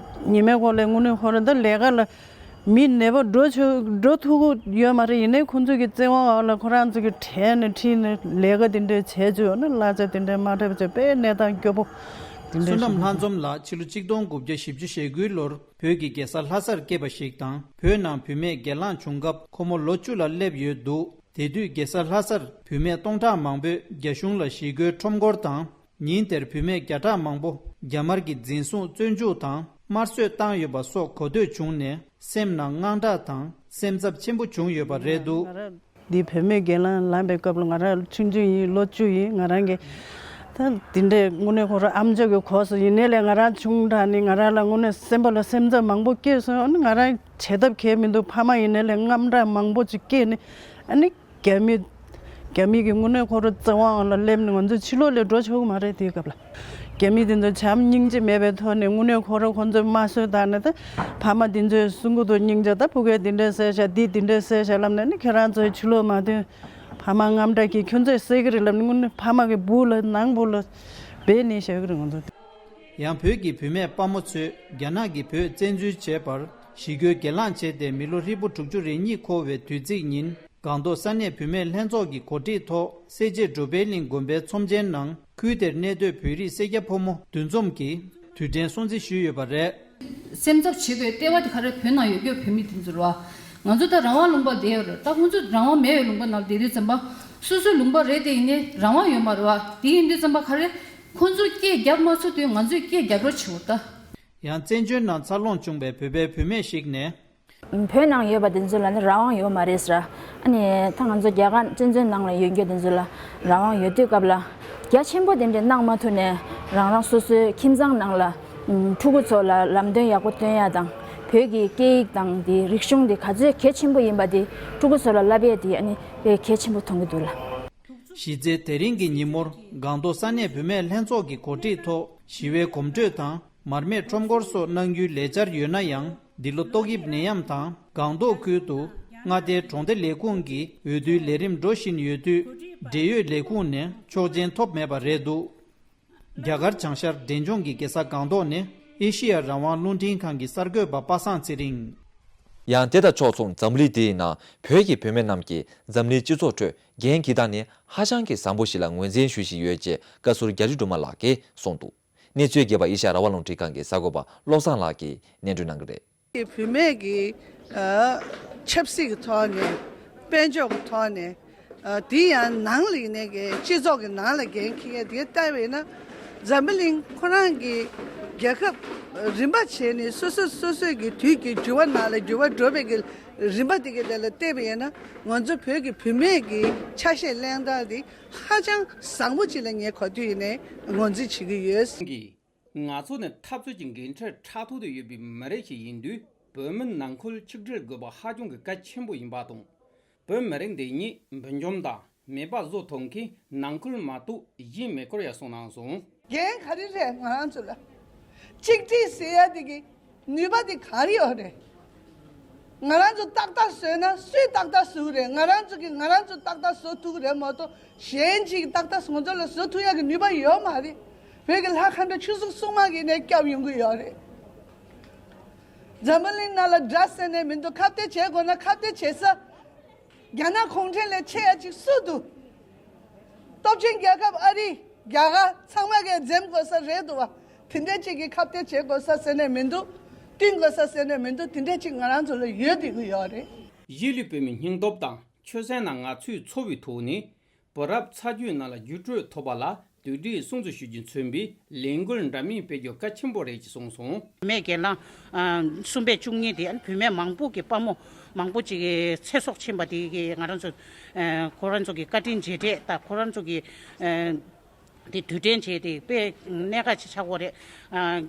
ཉི་མའི་འཁོར་ལ་དངོས་གནས་ཁོ་རང་ད་ལས་ཀ་ལ་མི་ནད་པ་འགྲོ་ཆོག་འགྲོ་ཐུབ་ཀྱི་ཡོད་མ་རེད། ཡིན་ནའི་ཁོང་ཚོ་གི་བཙན་དབང་འོག་ལ་ཁོ་རང་ཚོ་གི་བྲལ་ནས་ཁྲིད་ནས་ལས་ཀ་འདི་འདྲའི་བྱས་བྱས་ཨ་ནི་གླ་ཆ་འདི་འདྲའི་མ་སྤྲད་པ་བྱས་དཔེ་གནས་སྟངས་སྐྱོ་པོ་འདི་འདྲའི་བསོད་ནམས་ཞིག་ལྷ་འཛོམས་ལགས་ཕྱི་ལོ་ཆིག་སྟོང་དགུ་བརྒྱ་བཞི་བཅུ་ཞེ་དགུའི་ལོར་བོད་ཀྱི་རྒྱལ་ས་ལྷ་སར་སྐྱེས་པ་ཞིག་དང་བོད་ནང་བུད་མེད་སྒེར་ལངས་བྱུང་སྐབས་ཁོ་མོ་ལོ་བཅུ་ལ་སླེབས་ཡོད་འདུག། དེ་དུས་རྒྱལ་ས་ལྷ་སར་བུད་མེད་སྟོང་ཕྲག་མང་པོས་རྒྱ་གཞུང་ལ་ཞི་རྒོལ་ཁྲོམ་སྐོར་དང་། ཉིན་དེར་བུད་མེད་བརྒྱ་ཕྲག་མང་པོ་རྒྱ་དམར་གྱིས་འཛིན་བཟུང་བཙོན་འཇུག་དང་དམར་གསོད་བཏང་ཡོད་པ་སོགས་གོ་ཐོས་བྱུང་ནས་སེམས་ནང་དངངས་སྐྲག་དང་སེམས་འཚབ་ཆེན་པོ་བྱུང་ཡོད་པ་རེད་འདུག། འདི་བུད་མེད་སྒེར་ལངས་ལངས་པའི་སྐབས་ལ་ང་རང་ཆུང་ཆུང་ཡིན། ལོ་བཅུ་ཡིན། ང་རང་གི་ད་འདི་འདྲའི་དངོས་གནས་ཁོ་རང་ཨམ་ཅོག་གི་གོ་སོང་ཡིན་ནའི་ལས་ང་རང་ཆུང་དྲགས་ནི་ང་རང་ལ་དངོས་གནས་སེམས་པ་ལ་སེམས་འཚབ་མང་པོ་སྐྱེས་སོང་། ཨ་ནི་ང་རང་བྱེད་ཐབས་གལ་མི་འདུག། ཕ་མ་ཡིན་ནའི་ལས་དངངས་སྐྲག་མང་པོ་ཅིག་སྐྱེས་ནི་ཨ་ནི། རྒྱ་མི། རྒྱ་མི་གི་དངོས་གནས་ཁོ་རང་བཙན་དབང་ལ་སླེབས་ནས་ང་ཚོ་ཕྱི་ལོགས་ལ་འགྲོ་ཆོག་གི་མ་རེད། དེའི་སྐབས་ལ་རྒྱ་མི་དེ་ཚོ་བྱམས་སྙིང་རྗེ་མེད་པའི་ཐོག་ནས་དངོས་གནས་ཁོ་རང་ཁོ་ཚོས་དམར་གསོད་བཏང་ནས་ད་ཕ་མ་དེ་ཚོས་གསུང་གི་འདུག། སྙིང་རྗེ་ད་ཕྲུ་གུ་དེ་འདྲས་བསད་ཤག། འདི་དེ་འདྲས་བསད་ཤག་ལབ་ནས་ནི་ཁྱེད་རང་ཚོའི་ཕྱི་ལོགས་མ་ཐོན། ཕ་མ་དངངས་སྐྲག་གིས་ཁྱོད་ཚོས་བསད་ཀྱི་རེད་ལབ་ནས་དངོས་གནས་ཕ་མ་གི་སྦུག་ལ་ནང་སྦུག་ལ་སྦས་ནས་བཞག་གི་རེད་ང་ཚོ། ཡང་བོད་ཀྱི་བུད་མེད་དཔའ་མོ་ཚོས་རྒྱ་ནག་གིས་བོད་བཙན་འཛུལ་བྱས་པར་ཞི་རྒོལ་སྒེར་ལངས་བྱས་ཏེ་མི་ལོ་ཧྲིལ་པོ་དྲུག་ཅུ་རེ་གཉིས་འཁོར་བའི་དུས་ཚིགས་ཉིན། སྒང་ཏོག་ས་གནས་བུད་མེད་ལྷན་ཚོགས་ཀྱི་གོ་སྒྲིག་ཐོག་སེར་བྱེས་འགྲོ་ཕན་གླིང་དགོན་པའི་ཚོམས་ཆེན་ནང་ཁུལ་དེར་གནས་སྡོད་བོད་རིགས་སེར་སྐྱ་ཕོ་མོ་འདུ་འཛོམས་ཀྱིས་དུས་དྲན་སྲུང་བརྩི་ཞུས་ཡོད་པ་རེད། སེམས་འཚབ་བྱེད་དགོས་ལྟེ་བ་དེ་ག་རེ་བོད་ནང་ཡོད་རྒྱུ་བོད་མི་དེ་ཚོ་རེད་བ། ང་ཚོ་ད་རང་དབང་ལུང་པ་བསྡད་ཡོད་རེད། ད་ཁོང་ཚོ་རང་དབང་མེད་པའི་ལུང་པ་ནང་བསྡད་དུས་ཙམ་པ་སོ་སོའི་ལུང་པ་རེད་དེ་ཡིན་ནའི་རང་དབང་ཡོད་མ་རེད་བ། དེ་ཡིན་དུས་ཙམ་པ་ག་རེ་ཁོང་ཚོས་སྐད་རྒྱབ་མ་ཚུགས་དུས་ང་ཚོས་སྐད་རྒྱབ་རོགས་བྱེད་འོ་ད། ཡང་བཙན་བྱོལ་ནང་འཚར་ལོངས་བྱུང་བའི་བོད་པའི་བུད་མེད་ཞིག་ནས། བོད་ནང་ཡོད་པ་དེ་ཚོ་ལ་ནི་རང་དབང་ཡོད་མ་རེད་ཟེར། ཨ་ནི་ད་ང་ཚོ་རྒྱ་གར་བཙན་བྱོལ་ནང་ལ་ཡོད་མཁན་དེ་ཚོ་ལ་རང་དབང་ཡོད་དུས་སྐབས་ལ་རྒྱ་ཆེན་པོ་དེ་འདྲས་གནང་མ་ཐུབ་ནས་རང་རང་སོ་སོའི་ཁྱིམ་ཚང་ནང་ལ་ཕྲུ་གུ་ཚོ་ལ་ལམ་སྟོན་ཡག་པོ་སྟོན་ཡ་དང་བོད་ཀྱི་སྐད་ཡིག་དང་དེ་རིག་གཞུང་དེ་ག་ཚོད་གལ་ཆེན་པོ་ཡིན་པ་དེ་ཕྲུ་གུ་ཚོ་ལ་བསླབ་ཡས་དེ་ཨ་ནི་དཔེ་གལ་ཆེན་པོ་མཐོང་གི་འདུག་ལ། གཞི་རྩའི་དེ་རིང་གི་ཉིན་མོར་སྒང་ཏོག་ས་གནས་བུད་མེད་ལྷན་ཚོགས་ཀྱི་གོ་སྒྲིག་ཐོག་ཞི་བའི་གོམ་བགྲོད་དང་མར་མེ་ཁྲོམ་སྐོར་སོགས་གནང་རྒྱུའི་ལས་འཆར་ཡོད་ན་ཡང་། འདི་ལོ་ཏོག་དབྱིབས་ནད་ཡམས་དང་སྒང་ཏོག་ཁུལ་དུ་མངའ་སྡེའི་གྲོང་སྡེ་ལས་ཁུངས་ཀྱི་འོས་བསྡུའི་ལས་རིམ་འགྲོ་བཞིན་ཡོད་དུས། འབྲེལ་ཡོད་ལས་ཁུངས་ནས་ཆོག་མཆན་ཐོབ་མེད་པ་རེད་འདུག། རྒྱ་གར་བྱང་ཤར་འབྲས་ལྗོངས་ཀྱི་རྒྱལ་ས་སྒང་ཏོག་ནས་ཨེ་ཤེ་ཡ་རང་དབང་རླུང་འཕྲིན་ཁང་གི་གསར་འགོད་པ་པ་སངས་ཚེ་རིང་། ཡང་དེ་དང་ཕྱོགས་མཚུངས་འཛམ་གླིང་འདིའི་ནང་བོད་ཀྱི་བུད་མེད་རྣམས་ཀྱིས་འཛམ་གླིང་སྤྱི་ཚོགས་ཁྲོད་འགན་འཁྱེར་སྟངས་ནི་ཧ་ཅང་གི་བཟང་པོ་ཞིག་ལ་ངོས་འཛིན་ཞུ་བཞིན་ཡོད་ཅེས་བཀའ་ཟུར་རྒྱ་རི་སྒྲོལ་མ་ལགས་ཀྱིས་གསུངས་འདུག། གནས་ཚུལ་རྒྱས་པ་ཨེ་ཤ་ཡ་རང་དབང་རླུང་འཕྲིན་ཁང་གི་གསར་འགོད་པ་བློ་བཟང་ལགས་ཀྱིས་སྙན་སྒྲོན་གནང་གི་རེད། བུད་མེད་ཀྱི་ཨ་ཆབ་སྲིད་ཀྱི་ཐོག་ནས་དཔལ་འབྱོར་གྱི་ཐོག་ནས་ཨ་དེ་ཡང་ནང་ལ་ཡིན་ནའི་གི་སྤྱི་ཚོགས་ཀྱི་ནང་ལ་འགན་འཁྱེར་མཁན་དེ་ལྟ་བས་ན་འཛམ་བུ་གླིང་ཁོ་རང་གི་རྒྱལ་ཁབ་རིམ་པ་བྱས་ནས་སོ་སོ་སོ་སོའི་གི་དུས་ཀྱི་འགྱུར་བ་ནང་ལ་འགྱུར་བ་འགྲོ་བའི་གི་རིམ་པ་དེ་གི་དེ་ལ་བལྟས་པ་ཡིན་ན་ང་ཚོ་བོད་ཀྱི་བུད་མེད་ཀྱི་ཆ་ཤས་གླེང་སྟངས་དེ་ཧ་ཅང་བཟང་པོ་ཅིག་ལ་ངས་གོ་དུས་ཡིན་ནའི་ངོས་འཛིན་བྱེད་ཀྱི་ཡོད། གིས། ང་ཚོ་ནི་འཐབ་རྩོད་ཀྱི་འགན་འཁྲི་ཕྲག་ཐོག་ཏུ་ཡོད་པའི་མི་རིགས་ཤིག་ཡིན་དུས་བོད་མི་ནང་ཁུལ་ཆིག་སྒྲིལ་དགོས་པ་ཧ་ཅང་གི་གལ་ཆེན་པོ་ཡིན་པ་དང་། བོད་མི་རིགས་འདི་ཉིད་འབུལ་འཇོམས་དང་མེད་པ་བཟོ་ཐུབ་མཁན་ནང་ཁུལ་མ་གཏོགས་གཞན་མེད་སྐོར་ཡང་གསུངས་གནང་སོང་། འགན་ག་རེ་རེད་ང་རང་ཚོ་ལ། གཅིག་སྒྲིལ་ཟེར་ཡ་དེ་གི་ནུས་པ་དེ་ག་རེ་ཡོད་རེད། ང་རང་ཚོ་ཏག་ཏག་བཟོས་ན་སུས་ཏག་ཏག་བཟོ་གི་རེད། ང་རང་ཚོ་གིས་ང་རང་ཚོ་ཏག་ཏག་བཟོ་ཐུབ་ཀྱི་རེད་མ་གཏོགས་གཞན་གཅིག་གིས་ཏག་ཏག་ང་ཚོ་ལ་བཟོ་ཐུབ་ཡག་གི་ནུས་པ་ཡོད་མ་རེད། བོད་ཀྱི་ལྷ་མཁའ་འགྲོ་ཆོས་གཟུགས་སྲུང་མ་གིས་ནས་སྐྱབས་ཡོང་གི་ཡོད་རེད། འཛམ་བུ་གླིང་ནང་ལ་དགྲ་ཟེར་ནས་མི་འདུག་ཁ་གཏད་བྱེད་དགོས་ན་ཁ་གཏད་བྱེད་ས། རྒྱ་ནག་གུང་ཁྲན་ལས་ཆེ་ཡ་གཅིག་སུ་འདུག་སྟོབས་ཆེན་རྒྱལ་ཁབ་ཨ་རི། རྒྱ་གར་ཚང་མ་གིས་འཛེམ་དགོས་ས་རེད་འདུག་བ། དེ་འདྲ་གཅིག་གིས་ཁ་གཏད་བྱེད་དགོས་ས་ཟེར་ནས་མི་འདུག་བསྟུན་དགོས་ས་ཟེར་ནས་མི་འདུག་དེ་འདྲ་གཅིག་ང་རང་ཚོ་ལ་ཡོད་བསྡད་ཀྱི་ཡོད་རེད། གཞིས་ལུས་བོད་མིའི་སྙིང་སྟོབས་དང་ཆོད་སེམས་རྣམས་ང་ཚོས་འཚོ་བའི་ཐོག་ནས་བུ་རབས་ཚ་རྒྱུད་རྣམས་ལ་བརྒྱུད་སྤྲོད་ཐུབ་པ་ལ་དུས་དྲན་སྲུང་བརྩི་ཞུ་རྒྱུ་མཚོན་པའི་ལས་འགུལ་འདྲ་མིན་སྤེལ་རྒྱུ་གལ་ཆེན་པོ་རེད་ཅེས་གསུངས་སོང་། མེས་རྒྱལ་ལ་གསུམ་པའི་བཅུ་གཉིས་དེ་བུད་མེད་མང་པོ་གི་དཔའ་མོ་མང་པོ་ཅིག་གི་ཚེ་སྲོག་ཕྱིན་པ་དེ་གི་ང་རང་ཚོ་ཁོ་རང་ཚོ་གི་བཀའ་དྲིན་རྗེས་དྲན་དང་ཁོ་རང་ཚོ་གི་དེ་དུས་དྲན་བྱས་ཏེ་དཔེ་གནད་འགག་ཅིག་ཆགས་ཀྱི་ཡོད་རེད།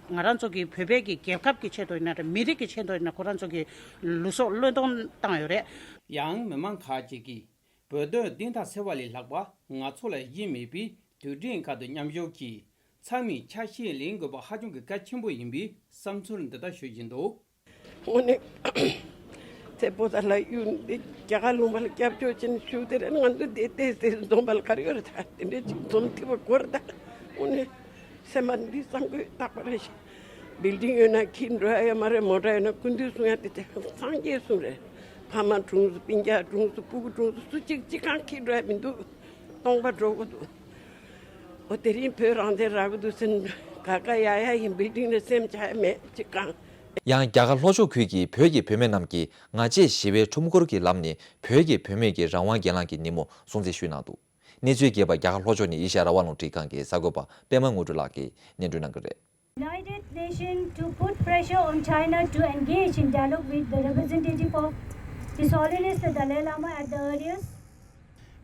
ང་རང་ཚོ་གི་བོད་པའི་གི་རྒྱལ་ཁབ་ཀྱི་ཆེད་དུ་ཡིན་ན་རེད། མི་རིགས་ཀྱི་ཆེད་དུ་ཡིན་ན་ཁོ་རང་ཚོ་གི་ལུས་སྲོག་བློས་གཏོང་བཏང་ཡོད་རེད། ཡང་མི་མང་ཁག་ཅིག་གིས་བོད་དོན་བདེན་མཐའ་གསལ་བ་ལས་ལྷག་པ་ང་ཚོ་ལ་གཞི་མེད་པའི་དུས་དྲན་ཁག་ཏུ་མཉམ་ཞུགས་ཀྱིས་ཚང་མས་ཆ་ཤས་ལེན་དགོས་པ་ཧ་ཅང་གི་གལ་ཆེན་པོ་ཡིན་པའི་བསམ་ཚུལ་འདི་ལྟར་ཞུ་བཞིན་འདུག། དངོས་གནས་ཚེ་པོ་ཏ་ལ་གཡུག་འདི་རྒྱ་གར་ལུང་པ་ལ་སྐྱབས་བཅོལ་ཕྱིན་ཞུ་དེ་རེད། ང་ཚོ་དེ་ལྟས་ཟེར་འཛོམས་པ་ལ་ག་རེ་ཡོད་རེད། ད་དེ་འདྲས་ཅིག་འཛོམས་ཐེབས་པ་དགོས་རེད། ད་དངོས་གནས་སེམས་པ་འདི་བསམ་དགོས་རྟག་པ་རེད་ཤག། བིལ་ཌིང་ཡོད་ན་འཁྱེར་འགྲོ་ཡ་ཡོད་མ་རེད། མོ་ཊ་ཡོད་ན་སྐུ་མདུན་གསུང་ཡ་དེ་དེ་སངས་རྒྱས་གསུང་རེད། ཕ་མ་གྲོངས་སོང་། སྤུན་ཀྱག་གྲོངས་སོང་། སྤུ་གུ་གྲོངས་སོང་། སུ་གཅིག་གཅིག་གང་འཁྱེར་འགྲོ་ཡ་མི་འདུག། སྟོང་པ་འགྲོ་གི་འདུག། འོ་དེ་རིང་བོད་རང་བཙན་རག་གི་འདུག་ཟེར་ན་ག་ག་ཡ་ཡ་ཡིན། བིལ་ཌིང་ལ་སེམས་ཆགས་ཡ་མེད་ཅིག་གང་། ཡང་རྒྱ་གར་ལྷོ་ཕྱོགས་ཁུལ་གྱི་བོད་ཀྱི་བུད་མེད་རྣམས་ཀྱིས་ང་བཅས་ཞི་བའི་ཁྲོམ་སྐོར་གྱི་ལམ་ནས་བོད་ཀྱི་བུད་མེད་ཀྱི་རང་དབང་སྒེར་ལངས་ཀྱི་ཉིན་མོ་སྲུང་བརྩི་ཞུས་གནང་འདུག། གནས་ཚུལ་རྒྱས་པ་རྒྱ་གར་ལྷོ་ཕྱོགས་ནས་ཨེ་ཤ་ཡ་རང་དབང་རླུང་འཕྲིན་ཁང་གི་གསར་འགོད་པ་པད་མ་དངོས་གྲུབ་ལགས་ཀྱིས་སྙན་སྒྲོན་གནང་གི་རེད། United Nations to put pressure on China to engage in dialogue with the representative of His Holiness the Dalai Lama at the earliest.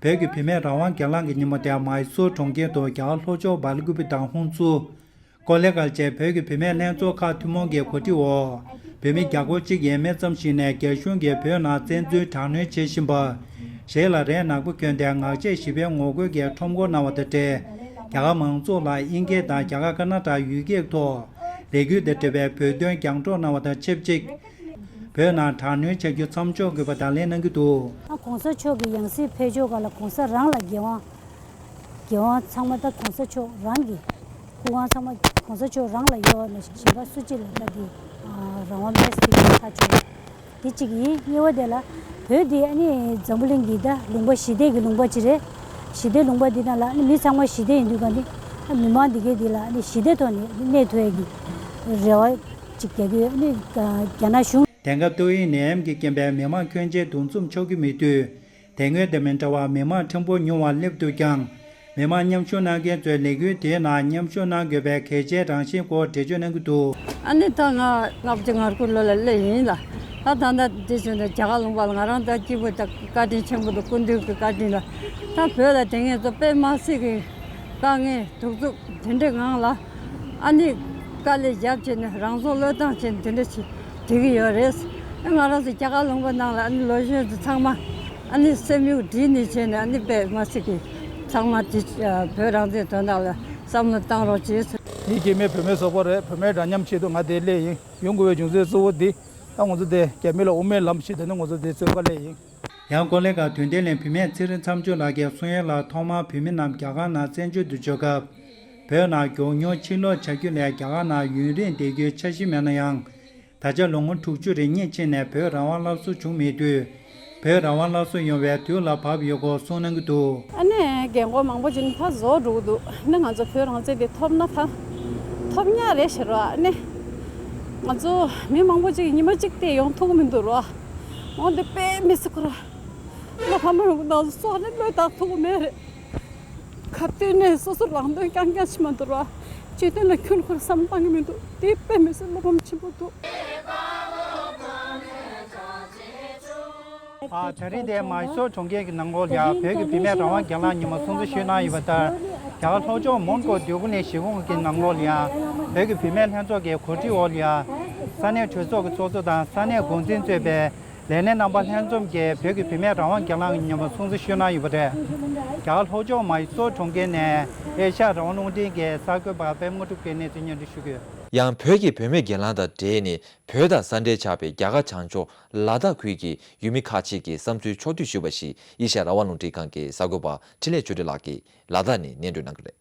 བོད་ཀྱི་བུད་མེད་རང་དབང་སྒེར་ལངས་ཀྱི་ཉིན་མོ་དེ་མཱི་སོར་གྲོང་ཁྱེར་དུ་རྒྱ་གར་ལྷོ་ཕྱོགས་སྦེལ་ཀུ་པེ་དང་ཧུན་སུར། ཀོ་ལེ་གྷལ་བཅས་བོད་ཀྱི་བུད་མེད་ལྷན་ཚོགས་ཁག་ཐུན་མོང་གི་གོ་སྒྲིག་འོག་བོད་མི་བརྒྱ་སྐོར་གཅིག་ཡས་མས་ཙམ་ཞིག་ནས་རྒྱ་གཞུང་གིས་བོད་ནང་བཙན་འཛུལ་དྲག་གནོན་བྱེད་བཞིན་པ། ཞལ་ལ་རས་ནག་པོ་གྱོན་ཏེ་ངག་བཅད་ཞི་བའི་ངོ་རྒོལ་གྱི་ཁྲོམ་སྐོར་གནང་བ་དང་འབྲེལ། རྒྱ་གར་མང་ཚོགས་ལ་དབྱིན་སྐད་དང་རྒྱ་གར་ཀར་ན་ཊ་ཡུལ་སྐད་ཐོག་ལས་འགུལ་དང་འབྲེལ་བའི་བོད་དོན་རྒྱང་སྒྲོག་གནང་བ་དང་ཆབས་ཅིག། བོད་ནང་དྲག་གནོན་བྱ་རྒྱུ་མཚམས་འཇོག་དགོས་པ་དང་ལེན་གནང་གི་འདུག། ཨ་གོང་ས་མཆོག་གི་ཡང་སྲིད་ཕེབས་ཕྱོགས་སྒང་ལ་གོང་ས་རང་ལ་འགན་དབང་། འགན་དབང་ཚང་མ་ད་གོང་ས་མཆོག་རང་གི་སྐུ་དབང་ཚང་མ་གོང་ས་མཆོག་རང་ལ་ཡོད་པ་ནང་བཞིན་གཞན་པ་སུ་གཅིག་ལ་ད་དེ་རང་དབང་མེད་ཟེར་གྱི་ཁ་ཕྱོགས་དེ་གཅིག་ཡིན། གཉིས་པ་དེ་ལ་བོད་དེ་ཨ་ནི་འཛམ་བུ་གླིང་གི་ད་ལུང་པ་ཞི་བདེ་གི་ལུང་པ་ཅིག་རེད། ཞི་བདེ་ལུང་པ་འདི་ནང་ལ་ཨ་ནི་མི་ཚང་མ་ཞི་བདེ་ཡིན་དུས་ག་ནི་མི་མང་འདི་གའི་འདི་ལ་ཨ་ནི་ཞི་བདེ་ཐོག་ནས་གནས་ཐུབ་ཡ་གི་རེ་བ་ཅིག་རྒྱག་གི་ཡོད། ཨ་ནི་རྒྱ་ནག་གཞུང་། དེང་སྐབས་ཏོག་དབྱིབས་ནད་ཡམས་ཀྱི་རྐྱེན་པས་མི་མང་ཁྱོན་ཆེ་འདུ་འཛོམས་ཆོག་གི་མེད་དུས། དེ་སྔོན་དང་མི་འདྲ་བར་མི་མང་ཕྲན་བུ་ཉུང་བ་སླེབས་འདུག་ཀྱང་། མི་མང་མཉམ་ཞུགས་གནང་མཁན་ཚོས་ལས་འགུལ་དེའི་ནང་མཉམ་ཞུགས་གནང་དགོས་པའི་གལ་ཆེའི་རང་བཞིན་སྐོར་འགྲེལ་བརྗོད་གནང་གི་འདུག། ཨ་ནི་ད་ང་ལྔ་བཅུ་ང་དགུ་ལོ་ལ་སླེབས་ཡིན་ལ། ད་ད་ལྟ་འདི་བྱུང་ན་རྒྱ་གར་ལུང་པ་ལ་ང་རང་ད་སྐྱིད་པོ་ད་བཀའ་དྲིན་ཆེན་པོ་འདུག། སྐུ་མདུན་གྱི་བཀའ་དྲིན་ལ། ད་བོད་ལ་དེ་ངས་ཚོ་དཔེ་མ་སྲིད་ཀྱི་དཀའ་ངལ་གདུག་རྩུབ་དེ་འདྲའི་ངང་ལ། ཨ་ནི་དཀའ་ལས་རྒྱབ་བྱས་ནས་རང་སྲོག་བློས་བཏང་བྱས་ནས་དེ་འདྲ་ཞིག་བསྡད་ཀྱི་ཡོད་རེད། ང་རང་ཚོ་རྒྱ་གར་ལུང་པ་ནང་ལ་ཨ་ནི་ལོ་གཞོན་ཚོ་ཚང་མ་ཨ་ནི་སེམས་ཡུག་བསྒྲིལ་ནས་བྱས་ནས་ཨ་ནི་དཔེ་མ་སྲིད་ཀྱི་ཚང་མ་དེ་བོད་རང་བཙན་དོན་དག་ལ་བསམ་བློ་བཏང་རོགས་བྱེད། ངའི་སྐྱེ་དམན་བུད་མེད་ཚོགས་པ་རེད། བུད་མེད་འདྲ་མཉམ་ཆེད་དུ་ང་འདིར་སླེབས་ཡིན། ཡོང་དགོས་པའི་རྒྱུ་མཚན་གཙོ་བོ་འདི་ད་ང་ཚོ་འདི་སྐྱེ་དམན་ལ་དབུ་མའི་ལམ་ཞིག་དེ་ནི་ང་ཚོ་འདི་རྩོད་ག་སླེབས་ཡིན། ཡང་ཀོ་ལེ་གྷལ་དོན་ལྡན་གླིང་བུད་མེད་ཚེ་རིང་མཚམས་སྦྱོར་ལགས་ཀྱིས་གསུང་ཡོན་ལ་ཐོག་མར་བོད་མི་རྣམས་རྒྱ་གར་ནང་བཙན་བྱོལ་དུ་འབྱོར་སྐབས། བོད་ནང་མགྱོགས་མྱུར་ཕྱིར་ལོག་བྱ་རྒྱུ་ལས་རྒྱ་གར་ནང་ཡུན་རིང་བསྡད་རྒྱུའི་འཆར་གཞི་མེད་ན་ཡང་། ད་ཆ་ལོ་ངོ་དྲུག་ཅུ་རེ་གཉིས་ཕྱིན་ནས་བོད་རང་དབང་སླར་གསོ་བྱུང་མེད་དུས། བོད་རང་དབང་སླར་གསོ་ཡོང་བའི་དུས་ལ་བབ་ཡོད་སྐོར་གསུངས་གནང་གི་འདུག། ཨ་ནི་རྒན་རྒོན་མང་པོ་ཅིག་ནི་ད་རྫོགས་འགྲོ་གི་འདུག། ཨ་ནི་ང་ཚོ་བོད་རང་བཙན་དེ་ཐོབ་ན་ད་ཐོབ་ཉག་རེད་ཟེར་བ། ཨ་ནི་ང་ཚོ་མི་མང་པོ་ཅིག་ཉི་མ་གཅིག་དེ་ཡོང་ཐུབ་ཀྱི་མི་འདུག་རོ། འོ་འདི་དཔེ་མི་སྲིད་ཁོ་ར། བློ་ཕམ་རུང་གི་ནང་སོགས་ནི་བློས་བཏང་ཐུབ་ཀྱི་མེད་རེད། ཁ་གཏད་ནས་སོ་སོ་རང་དོན་རྐྱང་རྐྱང་བྱེད་མ་འདུག་ར། སྤྱི་དོན་ལ་ཁྱོན་ཁོ་ར་བསམ་བློ་བཏང་གི་མི་འདུག། དེ་དཔེ་མི་སྲིད་བློ་ཕམ་ཆེན་པོ་འདུག། ཨ། ད་རེས་དེ་མཱི་སོར་གྲོང་ཁྱེར་གྱི་ནང་ལོགས་ལ་ཡང་བོད་ཀྱི་བུད་མེད་རང་དབང་སྒེར་ལངས་ཉིན་མོ་སྲུང་བརྩི་ཞུས་གནང་ཡོད་པ་ལྟར། རྒྱ་གར་ལྷོ་ཕྱོགས་མོན་གྷོ་འདོད་རྒུ་གླིང་གཞིས་ཁོངས་ཀྱི་ནང་ལོགས་ལ་ཡང་བོད་ཀྱི་བུད་མེད་ལྷན་ཚོགས་ཀྱི་གོ་སྒྲིག་འོག་ལ་ཡང་ས་གནས་གྲོས་ཚོགས་ཀྱི་ཚོགས་གཙོ་དང་ས་གནས་འགོ་འཛིན་གཙོས་པའི་ལས་སྣེ་རྣམ་པ་ལྷན་འཛོམས་ཀྱིས་བོད་ཀྱི་བུད་མེད་རང་དབང་སྒེར་ལངས་ཀྱི་ཉིན་མོ་སྲུང་བརྩི་ཞུས་གནང་ཡོད་པ་རེད། རྒྱ་གར་ལྷོ་ཕྱོགས་མཱི་སོར་གྲོང་ཁྱེར་ནས་ཨེ་ཤ་ཡ་རང་དབང་རླུང་འཕྲིན་གྱི་གསར་འགོད་པ་པད་མ་དངོས་གྲུབ་ཀྱིས་གནས་ཚུལ་སྙན་སྒྲོན་ཞུ་གི་ཡོད། ཡང་བོད་ཀྱི་བུད་མེད་སྒེར་ལངས་དང་འབྲེལ་ནས་བོད་དང་ས་འབྲེལ་ཆགས་པའི་རྒྱ་གར་བྱང་ཕྱོགས་ལ་དྭགས་ཁུལ་གྱི་ཡུལ་མི་ཁག་ཅིག་གིས་བསམ་ཚུལ་ཕྱོགས་བསྡུས་ཞུས་པ་ཞིག་ཨེ་ཤ་ཡ་རང་དབང་རླུང་འཕྲིན་ཁང་གི་གསར་འགོད་པ་འཕྲིན་ལས་ཆོས་སྒྲོན་ལགས་ཀྱིས་ལ་དྭགས་ནས་སྙན་སྒྲོན་གནང་གི་རེད།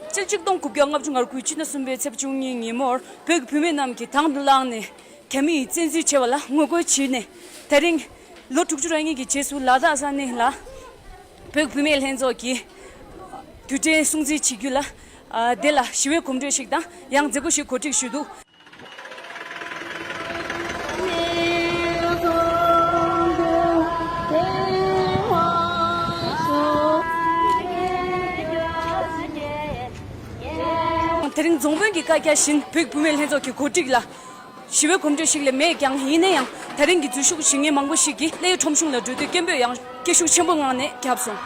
སྤྱི་ལོ་ཆིག་སྟོང་དགུ་བརྒྱ་ལྔ་བཅུ་ང་དགུ་ཕྱི་ཟླ་གསུམ་པའི་ཚེས་བཅུ་གཉིས་ཉིན་མོར་བོད་ཀྱི་བུད་མེད་རྣམས་ཀྱིས་དང་དུ་བླངས་ནས་རྒྱ་མིས་བཙན་འཛུལ་བྱས་པ་ལ་ངོ་རྒོལ་བྱས་ནས། དེ་རིང་ལོ་དྲུག་ཅུ་རེ་གཉིས་ཀྱི་རྗེས་སུ་ལ་དྭགས་ས་གནས་ལ་བོད་ཀྱི་བུད་མེད་ལྷན་ཚོགས་ཀྱིས་དུས་དྲན་སྲུང་བརྩི་བྱེད་རྒྱུ་ལ། ཨ། དེ་ལ་ཞི་བའི་གོམ་བགྲོད་ཞིག་དང་ཡང་མཛད་སྒོ་ཞིག་གོ་སྒྲིག་ཞུས་འདུག། དེ་རིང་རྫོང་དཔོན་གྱི་བཀའ་རྒྱ་བཞིན་བོད་ཀྱི་བུད་མེད་ལྷན་ཚོགས་ཀྱི་གོ་སྒྲིག་ལ་ཞི་བའི་གོམ་བགྲོད་ཞིག་ལས་མེད་ཀྱང་། ཡིན་ན་ཡང་དེ་རིང་གི་འཛུལ་ཞུགས་བྱེད་མཁན་མང་པོ་ཞིག་གིས་གླེའི་ཁྲོམ་གཞུང་ལ་འགྲོ་དུས་སྐད་འབོད་ཡང་སྐད་ཤུགས་ཆེན་པོའི་ངང་ནས་བརྒྱབ་སོང་།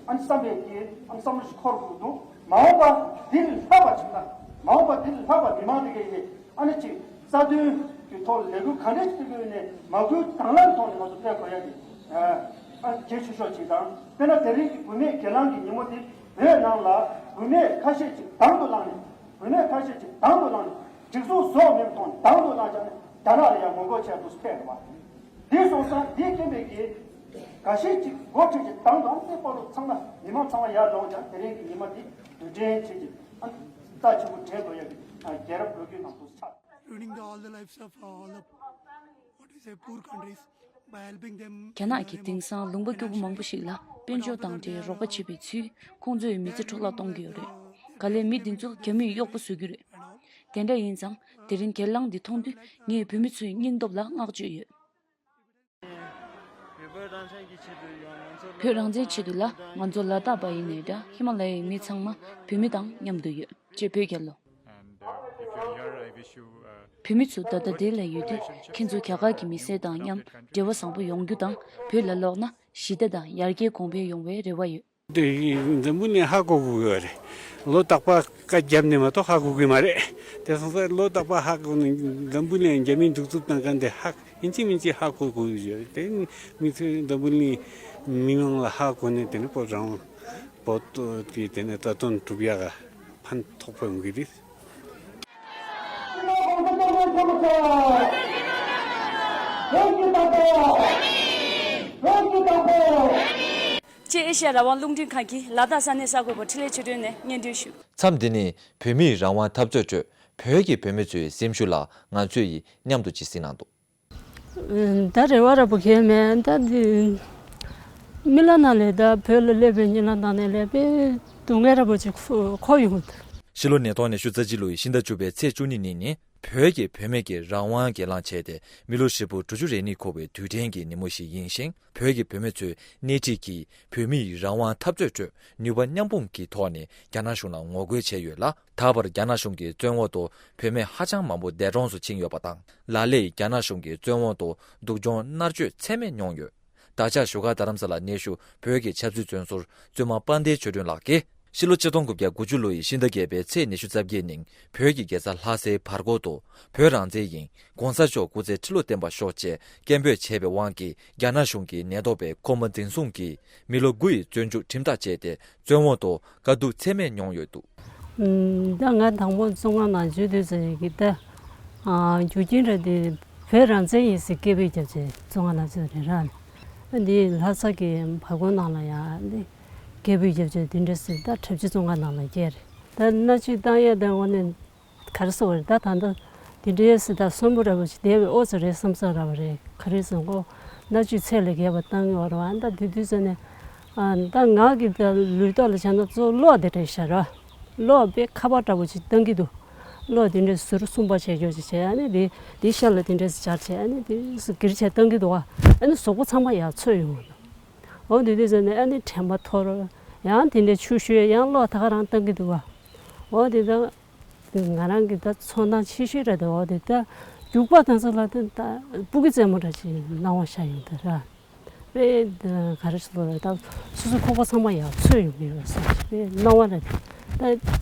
ཨ་ནི་བསམ་པའི་གི་ཨ་ནི་བསམ་བློ་ཞིག་འཁོར་དགོས་འདུག་མ་འོངས་པ་འདི་ལས་ལྷག་པ་ཅིག་དང་མ་འོངས་པ་འདི་ལས་ལྷག་པ་མི་མང་དེ་གས་ཡིན། ཨ་ནི་ཅིག་རྩ་དོན་གྱི་ཐོག་ལས་འགུལ་ག་འདྲས་ཅིག་སྤེལ་དགོས་ནས་མ་འགུལ་དང་བླངས་ཐོག་ནས་ང་ཚོ་སྤེལ་དགོས་ཡ་དེ་ཨ་གལ་ཆེ་ཤོས་ཅིག་དང་། དཔེར་ན་དེ་རིང་གི་བུད་མེད་སྒེར་ལངས་ཀྱི་ཉིན་མོ་དེ་བོད་ནང་ལ་བུད་མེད་ཁ་ཤས་ཅིག་དང་དུ་བླངས་ནས་བུད་མེད་ཁ་ཤས་ཅིག་དང་དུ་བླངས་ནས་སྒྲིག་འཛུགས་བཟོ་མེད་དང་དང་དུ་བླངས་བྱས་ནས་རྒྱ་ནག་ལ་ཡང་ངོ་རྒོལ་བྱས་འདུག་སྤེལ་བ། འདི་སོང་ཙང་འདིའི་རྐྱེན་པས་ཀྱི་འགའ་ཤས་ཅིག་འགོ་ཁྲིད་ཀྱི་དང་དུ་ཨ་ནི་པོ་ལོ་ཚང་མ་མི་མང་ཚང་མ་ཡར་ལོངས་ཀྱང་དེ་རིང་གི་ཉི་མ་འདི་དུས་དྲན་བྱེད་ཀྱི་ཨ་ནི་རྩ་ཆེན་པོ་དྲན་དགོས་ཡ་གི་རྒྱལ་རབས་ལོ་རྒྱུས་ནང་དུ་ཆགས། Ruining the all the lives of all the, what is a poor countries by helping them. རྒྱ་ནག་གིས་དེང་སང་ལུང་པ་སྐྱོ་པོ་མང་པོ་ཞིག་ལ་དཔལ་འབྱོར་དང་འབྲེལ་རོགས་པ་བྱེད་པའི་ཚུལ་ཁོང་ཚོས་མི་ཚེ་འཕྲོ་བརླག་གཏོང་གི་ཡོད་རེད། ག་ལེར་མི་འདི་ཚོ་རྒྱ་མིས་གཡོག་པོ་བཟོ་གི་རེད། དེ་འདྲ་ཡིན་ཙང་དེ་རིང་སྒེར་ལངས་འདི་མཐོང་དུས་ངས་བོད་མི་ཚོའི་སྙིང་སྟོབས་ལ་བསྔགས་བརྗོད་ཡོད། བོད་རང་བཙན་གྱི་ཆེད་དུ་ཡང་ང་ཚོ་བོད་རང་བཙན་ཆེད་དུ་ལ་ང་ཚོ་ལ་དྭགས་པ་ཡིན་ནའི་འདྲ་ཧི་མ་ལ་ཡའི་མི་ཚང་མ་བོད་མི་དང་མཉམ་དུ་ཡོད་ཅེས་བོད་རྒྱལ་ལོ། And uh, if you're here, I wish you uh, བོད་མི་ཚོ་ད་ལྟ་འདི་ལ་ཡོད་དུས་ཁྱེད་ཚོ་རྒྱ་གར་གྱི་མི་སེར་དང་མཉམ་འབྲེལ་བ་བཟང་པོ་ཡོང་རྒྱུ་དང་བོད་ལ་ལོག་ན་ཞི་བདེ་དང་ཡར་རྒྱས་གོང་འཕེལ་ཡོང་བའི་རེ་བ་ཡོད། འཛམ་བུ་གླིང་ཧ་གོ་དགོས་ཀྱི་རེད། ལོ་རྟག་པར་བཀའ་བརྒྱབ་ནས་མ་གཏོགས་ཧ་གོ་གི་མ་རེད། དེ་སོང་ཙང་ལོ་རྟག་པར་ཧ་གོ་ནས་འཛམ་བུ་གླིང་རྒྱ་མིའི་གདུག་རྩུབ་གནང་མཁན་དེ་ཧ་ཡིན་གཅིག་མིན་གཅིག་ཧ་གོ་དགོས་ཀྱི་རེད། དེ་མི་ཚོས་འཛམ་བུ་གླིང་མི་མང་ལ་ཧ་གོ་ནས་དེ་ནས་བོད་རང་བོད་ཀྱི་དེ་ནས་རྩ་དོན་སྒྲུབ་ཡག་ག་ཕན་ཐོགས་པ་ཡོང་གི་རེད། ཅེས་ཨེ་ཤ་ཡ་རང་དབང་རླུང་འཕྲིན་ཁང་གི་ལ་དྭགས་ས་གནས་གསར་འགོད་པ་འཕྲིན་ལས་ཆོས་སྒྲོན་ནས་སྙན་སྒྲོན་ཞུས། མཚམས་འདི་ནི་བོད་མིའི་རང་དབང་འཐབ་རྩོད་ཁྲོད་བོད་ཀྱི་བུད་མེད་ཚོའི་སེམས་ཤུགས་ལ་ང་ཚོས་མཉམ་དུ་ཅིག་གཟིགས་གནང་འདུག་ད་རེ་བ་ར་པོ་གས་མེད་ད་འདི། མི་ལ་ན་ལས་ད་བོད་ལ་སླེབས་པའི་ཉིན་ལ་ན་ནས་ལས་པའི་སྡུག་བསྔལ་ར་པོ་ཅིག་ཁོ་ཡོང་གི་འདུག་ཕྱི་ལོ་ཉིས་སྟོང་ཉི་ཤུ་རྩ་གཅིག་ལོའི་ཕྱི་ཟླ་བཅུ་པའི་ཚེས་བཅུ་གཉིས་ཉིན་ནི་བོད་ཀྱི་བུད་མེད་ཀྱི་རང་དབང་སྒེར་ལངས་བྱས་ཏེ་མི་ལོ་ཧྲིལ་པོ་དྲུག་ཅུ་རེ་གཉིས་འཁོར་བའི་དུས་དྲན་གྱི་ཉིན་མོ་ཞིག་ཡིན་ཞིང་། བོད་ཀྱི་བུད་མེད་ཚོས་སྣེ་ཁྲིད་ཀྱིས་བོད་མིའི་རང་དབང་འཐབ་རྩོད་ཁྲོད་ནུས་པ་མཉམ་སྤུངས་ཀྱི་ཐོག་ནས་རྒྱ་ནག་གཞུང་ལ་ངོ་རྒོལ་བྱས་ཡོད་ལ། ད་བར་རྒྱ་ནག་གཞུང་གི་བཙོན་འོག་ཏུ་བུད་མེད་ཧ་ཅང་མང་པོ་འདས་གྲོངས་སུ་ཕྱིན་ཡོད་པ་དང་། ལ་ལས་རྒྱ་ནག་གཞུང་གི་བཙོན་འོག་ཏུ་སྡུག་སྦྱོང་མནར་གཅོད་ཚད་མེད་མྱོང་ཡོད། ད་ཆ་བཞུགས་སྒར་རྡ་རམ་ས་ལ་གནས་བཞུགས་བོད་ཀྱི་ཆབ་སྲིད་བཙོན་ཟུར་བཙུན་མ་དཔལ་ལྡན་ཆོས་སྒྲོན་ལགས་ཀྱིས། ཕྱི་ལོ་ཆིག་སྟོང་དགུ་བརྒྱ་དགུ་བཅུ་ལོའི་ཕྱི་ཟླ་བརྒྱད་པའི་ཚེས་ཉི་ཤུ་རྩ་བརྒྱད་ཉིན་བོད་ཀྱི་རྒྱལ་ས་ལྷ་སའི་བར་སྐོར་དུ་བོད་རང་བཙན་ཡིན། ༸གོང་ས་མཆོག་སྐུ་ཚེ་ཁྲི་ལོ་བརྟན་པར་ཤོག་ཅེས་སྐད་འབོད་བྱས་པའི་དབང་གིས་རྒྱ་ནག་གཞུང་གི་ཉེན་རྟོག་པས་ཁོ་མོ་འཛིན་བཟུང་གིས་མི་ལོ་དགུ་ཡི་བཙོན་འཇུག་ཁྲིམས་ཐག་བཅད་དེ་བཙོན་འོག་ཏུ་དཀའ་སྡུག་ཚད་མེད་མྱོང་ཡོད་འདུག་ད་ང་དང་པོ་བཙོན་ཁང་ནང་འཛུལ་དུས་ཙམ་གྱི་ད་རྒྱུ་རྐྱེན་རེད་དེ་བོད་རང་བཙན་ཡིན་ཟེར་སྐད་འབོད་བརྒྱབ་བྱས་བཙོན་ཁང་ནང་འཛུལ་རེད་ར། འདི་ལྷ་ས་གི་བར་སྐོར་ནང་ལ་ཡང་འདི་སྐད་འབོད་བརྒྱབ་བྱས་འདི་འདྲ་ཟེར་ད་ཁྲབ་ཆུ་བཙོན་ཁང་ནང་ལ་བསྐྱལ་རེད། ད་མནར་གཅོད་བཏང་ཡས་དང་འོ་ནས་ག་རེ་ཟེར་བ་རེད་ད་ད་ལྟ་དེ་འདྲའི་སྲིད་ད་གསོན་པོ་འདྲ་པོ་ཞིག་བསྡད་པའི་ཨོ་ཙི་རེད་བསམ་ས་འདྲ་པོ་རེད་ག་རེ་ཟེར་ངོ་མནར་གཅོད་ཚད་ལས་བརྒལ་བ་བཏང་ཡོད་རེད་བ། ད་དུས་དུས་ཚོད་ནས་ཨ་ད་ང་གི་ད་ལུས་ཐོག་ལ་བྱས་ན་གཙོ་བོ་གློག་དེ་རེད་ཤག་ར། གློག་དཔེ་ཁ་པར་འདྲ་པོ་ཞིག་བཏང་གི་འདུག་གློག་དེ་འདྲའི་ཟུར་གསུམ་པ་བྱས་ཀྱོག་ཅིག་བྱས་ཨ་ནི་དེ་དེ་ཤ་ལ་དེ་འདྲའི་སྦྱར་བྱས་ཨ་ནི་དེ་སུ་སྒིར་བྱས་བཏང་གི་འདུག་བ། ཨ་ནི་གཟུགས་པོ་ཚང་མ་ཡར་ཚོས་ཡོང་གི་འདུག་འོ་དུས་དུས་ཚོད་ནས་ཨ་ནི་དྲན་པ་འཐོར་ཡང་དེ་འདྲའི་ཆུ་ཤོད་ཡང་གློག་ད་ག་རང་བཏང་གི་འདུག་བ། འོ་དེ་ད། ང་རང་གི་ད་ཚོར་སྣང་ཆེ་ཤོས་རེད་དེ་འོ་དེ་ད་རྒྱུག་པ་དང་ཚོ་ལ་དེ་ད་སྤུ་གུ་རྩེད་མོ་འདྲ་ཅིག་སྣང་བ་ཤར་ཡོང་དུས་ར། དཔེ་ག་རེ་ཞིག་ལ་ད་སོ་སོ་ཁོག་པ་ཚང་མ་ཡར་ཚོས་ཡོང་གི་ཡོད་ས་ཞིག་དཔེ་སྣང་བ་རེད། ད་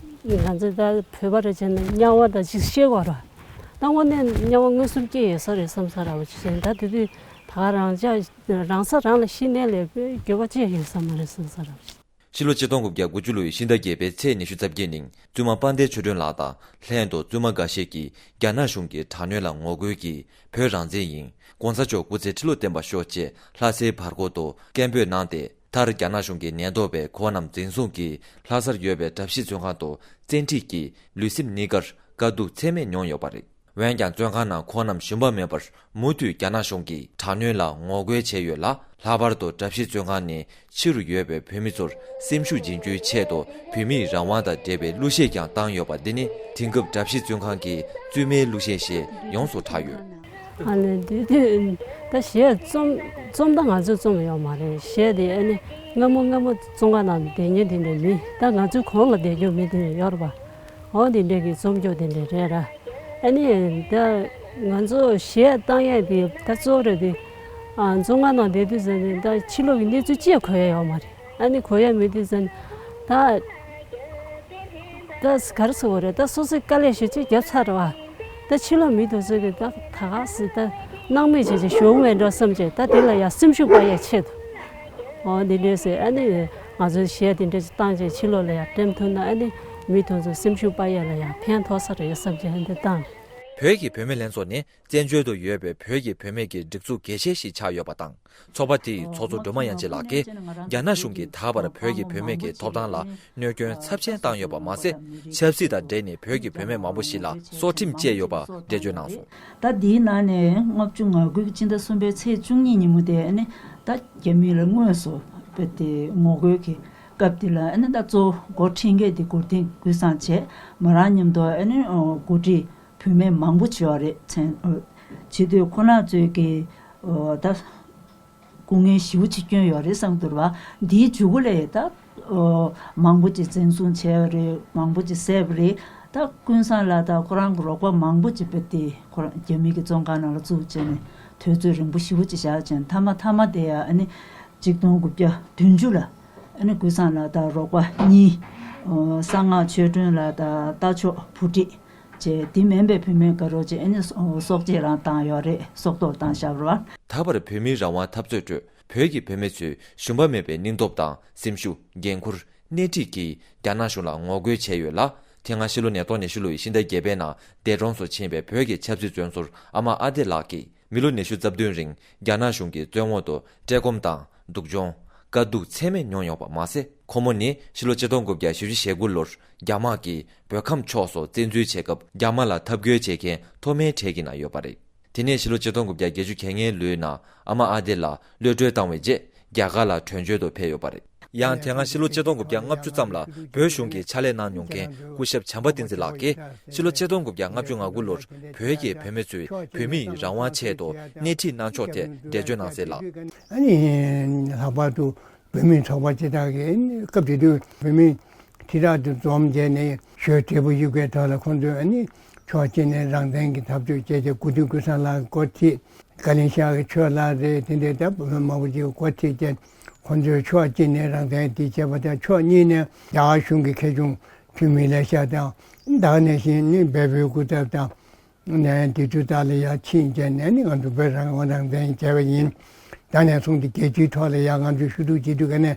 ང་ཚོ་ད་བོད་པ་རེད་བྱས་ན་དམྱལ་བ་ད་ཅིག་ཤེས་དགོས་ར། ད་དངོས་གནས་དམྱལ་བ་མངོན་སུམ་སྐྱེ་ཡོད་ས་རེད་བསམ་ས་ར་བ་ཅིག་བྱས་ད་དེ་དུས་ད་ག་རང་ཅག་རང་ས་རང་ལ་ཤི་ནས་ལས་དཔེ་འགྱོད་པ་ཅི་ཡོད་ས་མ་རེད་བསམ་ས་ར་བ་ཅིག་ཕྱི་ལོ་ཆིག་སྟོང་དགུ་བརྒྱ་དགུ་བཅུ་ལོའི་ཕྱི་ཟླ་བརྒྱད་པའི་ཚེས་ཉི་ཤུ་རྩ་བརྒྱད་ཉིན་བཙུན་མ་དཔལ་ལྡན་ཆོས་སྒྲོན་ལགས་དང་ལྷན་དུ་བཙུན་མ་འགའ་ཤས་ཀྱིས་རྒྱ་ནག་གཞུང་གི་དྲག་གནོན་ལ་ངོ་རྒོལ་གྱིས་བོད་རང་བཙན་ཡིན། ༸གོང་ས་མཆོག་སྐུ་ཚེ་ཁྲི་ལོ་བརྟན་པར་ཤོག་ཅེས་ལྷ་སའི་བར་སྐོར་དུ་སྐད་འབོད་གནང་སྟེ། མཐར་རྒྱ་ནག་གཞུང་གི་ཉེན་རྟོག་པས་ཁོང་རྣམས་འཛིན་བཟུང་གིས་ལྷ་སར་ཡོད་པའི་གྲྭ་བཞི་བཙོན་ཁང་དུ་བཙན་ཁྲིད་ཀྱིས་ལུས་སེམས་གཉིས་ཀར་དཀའ་སྡུག་ཚད་མེད་མྱོང་ཡོད་པ་རེད། འོན་ཀྱང་བཙོན་ཁང་ནང་ཁོང་རྣམས་ཞུམ་པ་མེད་པར་མུ་མཐུད་རྒྱ་ནག་གཞུང་གིས་དྲག་གནོན་ལ་ངོ་རྒོལ་བྱས་ཡོད་ལ། ལྷག་པར་དུ་གྲྭ་བཞི་བཙོན་ཁང་ནས་ཕྱི་རུ་ཡོད་པའི་བོད་མི་ཚོར་སེམས་ཤུགས་སྦྱིན་རྒྱུའི་ཆེད་དུ་བོད་མིའི་རང་དབང་དང་འབྲེལ་བའི་གླུ་གཞས་ཀྱང་བཏང་ཡོད་པ་འདི་ནི་དེང་སྐབས་གྲྭ་བཞི་བཙོན་ཁང་གི་བཙུན་མའི་གླུ་གཞས་ཞེས་ཡོངས་སུ་གྲགས་ཡོད། ཨ་ནི་དེ་དུས་ད་གཞས་རྩོམ་རྩོམ་ད་ང་ཚོས་རྩོམ་ཡོད་མ་རེད། གཞས་དེ་ཨ་ནི་སྔ་མོ་སྔ་མོ་བཙོན་ཁང་ནང་བསྡད་མཁན་དེ་འདྲ་མི་ད་ང་ཚོའི་གོང་ལ་བསྡད་རྒྱུ་མི་དེ་འདྲ་ཡོད་རེད་པ། འོ་དེ་འདྲ་གི་རྩོམ་སྐྱོར་དེ་འདྲ་རེད་ར། ཨ་ནི་ད་ང་ཚོ་གཞས་བཏང་ཡས་དེ་ད་གཙོ་བོ་རེད་དེ། ཨ་བཙོན་ཁང་ནང་བསྡད་དུས་ཙམ་ནས་ད་ཕྱི་ལོགས་ཀྱི་གནས་ཚུལ་ཅི་ཡང་གོ་ཡ་ཡོད་མ་རེད། ཨ་ནི་གོ་ཡ་མི་འདུག་ཟེར་ནས་ད། ད་ག་རེ་ཟེར་དགོས་རེད། ད་སོ་སོས་དཀའ་ལས་ཞེ་པོ་ཅིག་བརྒྱབ་ཚར་བ། ད་ཕྱི་ལོགས་མི་དེ་ཚོ་གིས་ད་ད་ག་ཟེ་ད་སྣང་མེད་བྱས་བྱས་ཞོག་མེད་འགྲོ་བསམ་བྱས། ད་དེ་ལ་ཡང་སེམས་ཤུགས་སྤར་ཡ་ཆེད་དུ། འོ་འདི་འདྲས་ཟེར། ཨ་ནི་ང་ཚོས་གཞས་དེ་འདྲས་ཅིག་བཏང་བྱས་ཕྱི་ལོགས་ལ་ཡང་འགྲེམས་ཐུབ་ན། ཨ་ནི་མི་དེ་ཚོ་སེམས་ཤུགས་སྤར་ཡ་ལ་ཡང་ཕན་ཐོགས་ས་རེད་བསམ་བྱས་འདི་བཏང་། བོད་ཀྱི་བུད་མེད་ལྷན་ཚོགས་ནི་བཙན་བྱོལ་དུ་ཡོད་པའི་བོད་ཀྱི་བུད་མེད་ཀྱི་སྒྲིག་འཛུགས་གལ་ཆེ་ཞིག་ཆགས་ཡོད་པ་དང་། ཚོགས་པ་དེའི་ཚོགས་གཙོ་སྒྲོལ་མ་དབྱངས་ཅན་ལགས་ཀྱིས་རྒྱ་ནག་གཞུང་གིས་ད་བར་བོད་ཀྱི་བུད་མེད་ཀྱི་ཐོབ་ཐང་ལ་གནོད་སྐྱོན་ཚབས་ཆེན་བཏང་ཡོད་པ་མ་ཟད། ཆབ་སྲིད་དང་འབྲེལ་ནས་བོད་ཀྱི་བུད་མེད་མང་པོ་ཞིག་ལ་སྲོག་ཁྲིམས་བཅད་ཡོད་པ་འགྲེལ་བརྗོད་གནང་སོང་། ད་འདིའི་ནང་ནས་ལྔ་བཅུ་ང་དགུ་གི་ཕྱི་ཟླ་གསུམ་པའི་ཚེས་བཅུ་གཉིས་ཉིན་མོ་དེ་ནི་ད་རྒྱ་མི་ལ་དངོས་སུ་དཔེ་དེ་ངོ་རྒོལ་གྱི་སྐབས་དེ་ལ་ནི་ད་གཙོ་བོ་འགོ་ཁྲིད་མཁན་དེ་མགོ་རྟིང་ཀུན་བཟང་བྱས། མོ་རང་མཉམ་དུ་ནི་འགོ་ཁྲིད་བུད་མེད་མང་པོ་བྱས་པ་རེད། མཚན་བྱེད་དུས་ཁོ་རང་ཚོས་ཀྱི་ད་སྐུ་ངལ་ཞེ་པོ་ཅིག་བསྐྱོན་ཡོད་རེད་བསམ་གྱི་འདུག་ར་བ། འདིའི་མཇུག་གུ་ལས་ད་མང་པོ་ཅིག་འཛིན་བཟུང་བྱས་པ་རེད། མང་པོ་ཅིག་བསད་པ་རེད། ད་ཀུན་བཟང་ལགས་དང་ཁོ་རང་གི་རོགས་པ་མང་པོ་ཅིག་དཔེ་དེ་ཁོ་རང་རྒྱ་མི་གི་བཙོན་ཁང་ནང་ལ་བཙུགས་བྱས་ནས་དུས་ཚོད་རིང་པོ་ཞེ་པོ་ཅིག་བཞག་བྱས་ནས་མཐའ་མ་མཐའ་མ་དེ་ཡང་ཨ་ནི་གཅིག་སྟོང་དགུ་བརྒྱ་བདུན་ཅུ་ལ་ཨ་ནི་ཀུན་བཟང་ལགས་དང་རོགས་པ་གཉིས། གསང་སྔགས་ཆོས་སྒྲོན་ལགས་དང་རྟ་མཆོག་བུ་ཁྲིད་བཅས་དེ་མིན་པའི་བུད་མེད་དགའ་རོགས་བཅས་ཨ་ནི་སྲོག་བཅད་རང་བཏང་ཡོད་རེད། སྲོག་ཐོག་བཏང་བཞག་པ་རེད་བ། ད་བར་བོད་མིའི་རང་དབང་འཐབ་རྩོད་ཁྲོད་བོད་ཀྱི་བུད་མེད་ཚོས་ཞུམ་པ་མེད་པའི་སྙིང་སྟོབས་དང་སེམས་ཤུགས། འགན་འཁུར། སྣེ་ཁྲིད་ཀྱིས་རྒྱ་ནག་གཞུང་ལ་ངོ་རྒོལ་བྱས་ཡོད་ལ། དེ་སྔ་ཕྱི་ལོ་ཉིས་སྟོང་ཉི་ཤུ་ལོའི་ཕྱི་ཟླ་བརྒྱད་པའི་ནང་འདས་གྲོངས་སུ་ཕྱིན་པའི་བོད་ཀྱི་ཆབ་སྲིད་བཙོན་ཟུར་ཨ་མ་ཨ་བདེ་ལགས་ཀྱིས་མི་ལོ་ཉི་ཤུ་རྩ་བདུན་རིང་རྒྱ་ནག་གཞུང་གི་བཙོན་འོག་ཏུ་བཀྲེས་སྐོམ་དང་སྡུག་སྦྱོང་། དཀའ་སྡུག་ཚད་མེད་མྱོང་ཡོད་པ་མ་ཟད། ཁོ་མོ་ནི་ཕྱི་ལོ་ཆིག་སྟོང་དགུ་བརྒྱ་བཞི་བཅུ་ཞེ་དགུ་ལོར་རྒྱ་དམག་གིས་བོད་ཁམས་ཕྱོགས་སུ་བཙན་འཛུལ་བྱས་སྐབས་རྒྱ་དམག་ལ་འཐབ་རྒོལ་བྱེད་མཁན་ཐོག་མའི་གྲས་ཀྱི་ནང་ཡོད་པ་རེད། དེ་ནས་ཕྱི་ལོ་ཆིག་སྟོང་དགུ་བརྒྱ་བརྒྱད་ཅུ་གྱ་ལྔའི་ལོའི་ནང་ཨ་མ་ཨ་བདེ་ལགས་གློད་གྲོལ་བཏང་བའི་རྗེས་རྒྱ་གར་ལ་བྲོས་བྱོལ་དུ་ཕེབས་ཡོད་པ་རེད། ཡང་དེ་སྔ་ཕྱི་ལོ་ཆིག་སྟོང་དགུ་བརྒྱ་ལྔ་བཅུ་ཙམ་ལ་བོད་གཞུང་གི་ཕྱག་ལས་གནང་མྱོང་མཁན་སྐུ་ཞབས་བྱམས་པ་བསྟན་འཛིན་ལགས་ཀྱིས་ཕྱི་ལོ་ཆིག་སྟོང་དགུ་བརྒྱ་ལྔ་བཅུ་ང་དགུ་ལོར་བོད་ཀྱི་བུད་མེད་ཚོས་བོད་མིའི་རང་དབང་ཆེད་དུ་སྣེ་ཁྲིད་གནང་ཕྱོགས་ཐད་འགྲེལ་བརྗོད་གནང་གསལ་ལ། ཨ་ནི་ལྷག་པར་དུ་བུད་མེད་ཚོགས་པ་སྤྱི་བཏང་གིས་སྐབས་དེ་དུས་བུད་མེད་ཁྲི་ཕྲག་དུ་འཛོམས་བྱས་ནས་ཞོལ་འབྲས་བུ་གཡུག་པའི་ཐོག་ལ་ཁོང་ཚོས་ཨ་ནི་ཕྱོགས་གཅིག་ནས་རང་བཙན་གྱི་འཐབ་རྩོད་བྱས་བྱས་དགུ་ཐུན་ཀུན་བཟང་ལགས་འགོ་ཁྲིད། ཀ་ལིན་ཤག་གི་ཆོས་ལགས་རེད། དེ་འདྲའི་ད་བུད་མེད་མང་པོ་ཅིག་འགོ་ཁྲིད་བྱས་ཁོང་ཚོས་ཕྱོགས་གཅིག་ནས་རང་བཙན་དེ་བྱས་པ་དང་ཕྱོགས་གཉིས་ནས་རྒྱ་གར་གཞུང་གི་ཁེ་གྱོང་ཁྲིམས་མི་ལས་ཤག་དང་ད་ག་ནང་བཞིན་ནི་བལ་པོའི་སྐུ་ཚབ་དང་། ནས་དེ་དུས་ད་ལ་ཡ་ཕྱིན་བྱས་ནས་ནི་ང་ཚོ་བོད་རང་དབང་རང་བཙན་བྱས་པ་ཡིན། ད་ནས་བཟུང་སྟེ་རྒྱལ་སྤྱིའི་ཐོག་ལ་ཡ་ང་ཚོས་ཞུ་གཏུག་བྱེད་དུས་ག་ནས་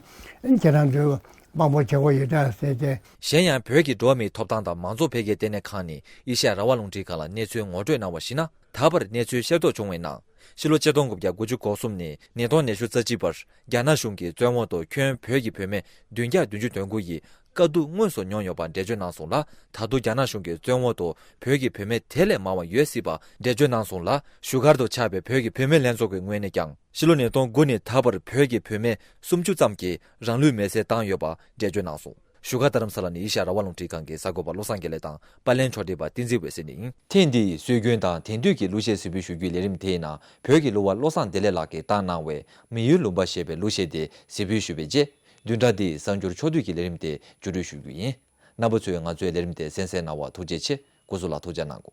ཁྱེད་རང་ཚོས་དཔང་པོ་བྱེད་དགོས་ཡོད་ད་ཟེར་བྱས། གཞན་ཡང་བོད་ཀྱི་འགྲོ་བ་མིའི་ཐོབ་ཐང་དང་མང་གཙོ་འཕེལ་རྒྱས་ལྟེ་གནས་ཁང་ནས་ཨེ་ཤ་ཡ་རང་དབང་རླུང་འཕྲིན་ཁང་ལ་གནས་ཚུལ་ངོ་སྤྲོད་གནང་བར་གཞིགས་ན། ད་བར་གནས་ཚུལ་ཤེས་རྟོགས་བྱུང་བའི་ནང་། ཕྱི་ལོ་ཆིག་སྟོང་དགུ་བརྒྱ་དགུ་བཅུ་གོ་གསུམ་ནས་ཉིས་སྟོང་ཉི་ཤུ་རྩ་གཅིག་བར་རྒྱ་ནག་གཞུང་གི་བཙོན་འོག་ཏུ་འཁྱོན་བོད་ཀྱི་བུད་མེད་བདུན་བརྒྱ་བདུན་ཅུ་དོན་དགུ་ཡིས། དཀའ་སྡུག་དངོས་སུ་མྱོང་ཡོད་པ་འགྲེལ་བརྗོད་གནང་སོང་ལ། ད་དུང་རྒྱ་ནག་གཞུང་གི་བཙོན་འོག་ཏུ་བོད་ཀྱི་བུད་མེད་དེ་ལས་མང་བ་ཡོད་སྲིད་པ་འགྲེལ་བརྗོད་གནང་སོང་ལ། བཞུགས་སྒར་དུ་ཆགས་པའི་བོད་ཀྱི་བུད་མེད་ལྷན་ཚོགས་ཀྱི་ངོས་ནས་ཀྱང་ཕྱི་ལོ་ཉིས་སྟོང་དགུ་ནས་ད་བར་བོད་ཀྱི་བུད་མེད་སུམ་ཅུ་ཙམ་གྱིས་རང་ལུས་མེར་སྲེག་བཏང་ཡོད་པ་འགྲེལ་བརྗོད་གནང་སོང་། བཞུགས་སྒར་རྡ་རམ་ས་ལ་ནས་ཨེ་ཤ་ཡ་རང་དབང་རླུང་འཕྲིན་ཁང་གི་གསར་འགོད་པ་བློ་བཟང་དགེ་ལེགས་དང་པར་ལེན་ཕྱོགས་སྒྲིག་པ་བསྟན་འཛིན་འོད་ཟེར་ནས་ཡིན། ཐེངས་འདིའི་སྲོལ་རྒྱུན་དང་དེང་དུས་ཀྱི་གླུ་གཞས་གཟིགས་འབུལ་ཞུ་རྒྱུའི་ལས་རིམ་དེའི་ནང་བོད་ཀྱི་གླུ་བ་བློ་བཟང་བདེ་ལེགས་ལགས་ཀྱིས་བཏང་གནང་བའི་མི་ཡུལ་ལུང་པ་ཞེས་པའི་གླུ་གཞས་དེ་གཟིགས་འབུལ་ཞུས་པའི་རྗེས། བདུན་ཕྲག་འདིའི་གསར་འགྱུར་ཕྱོགས་བསྡུས་ཀྱི་ལས་རིམ་དེ་བརྒྱུད་སྤྲོད་ཞུ་རྒྱུ་ཡིན། རྣམ་པ་ཚོས་ང་ཚོའི་ལས་རིམ་དེ་གསན་གཟིགས་གནང་བར་ཐུགས་རྗེ་ཆེ། སྐུ་གཟུགས་ལ་ཐུགས་ཅག་གནང་གོ།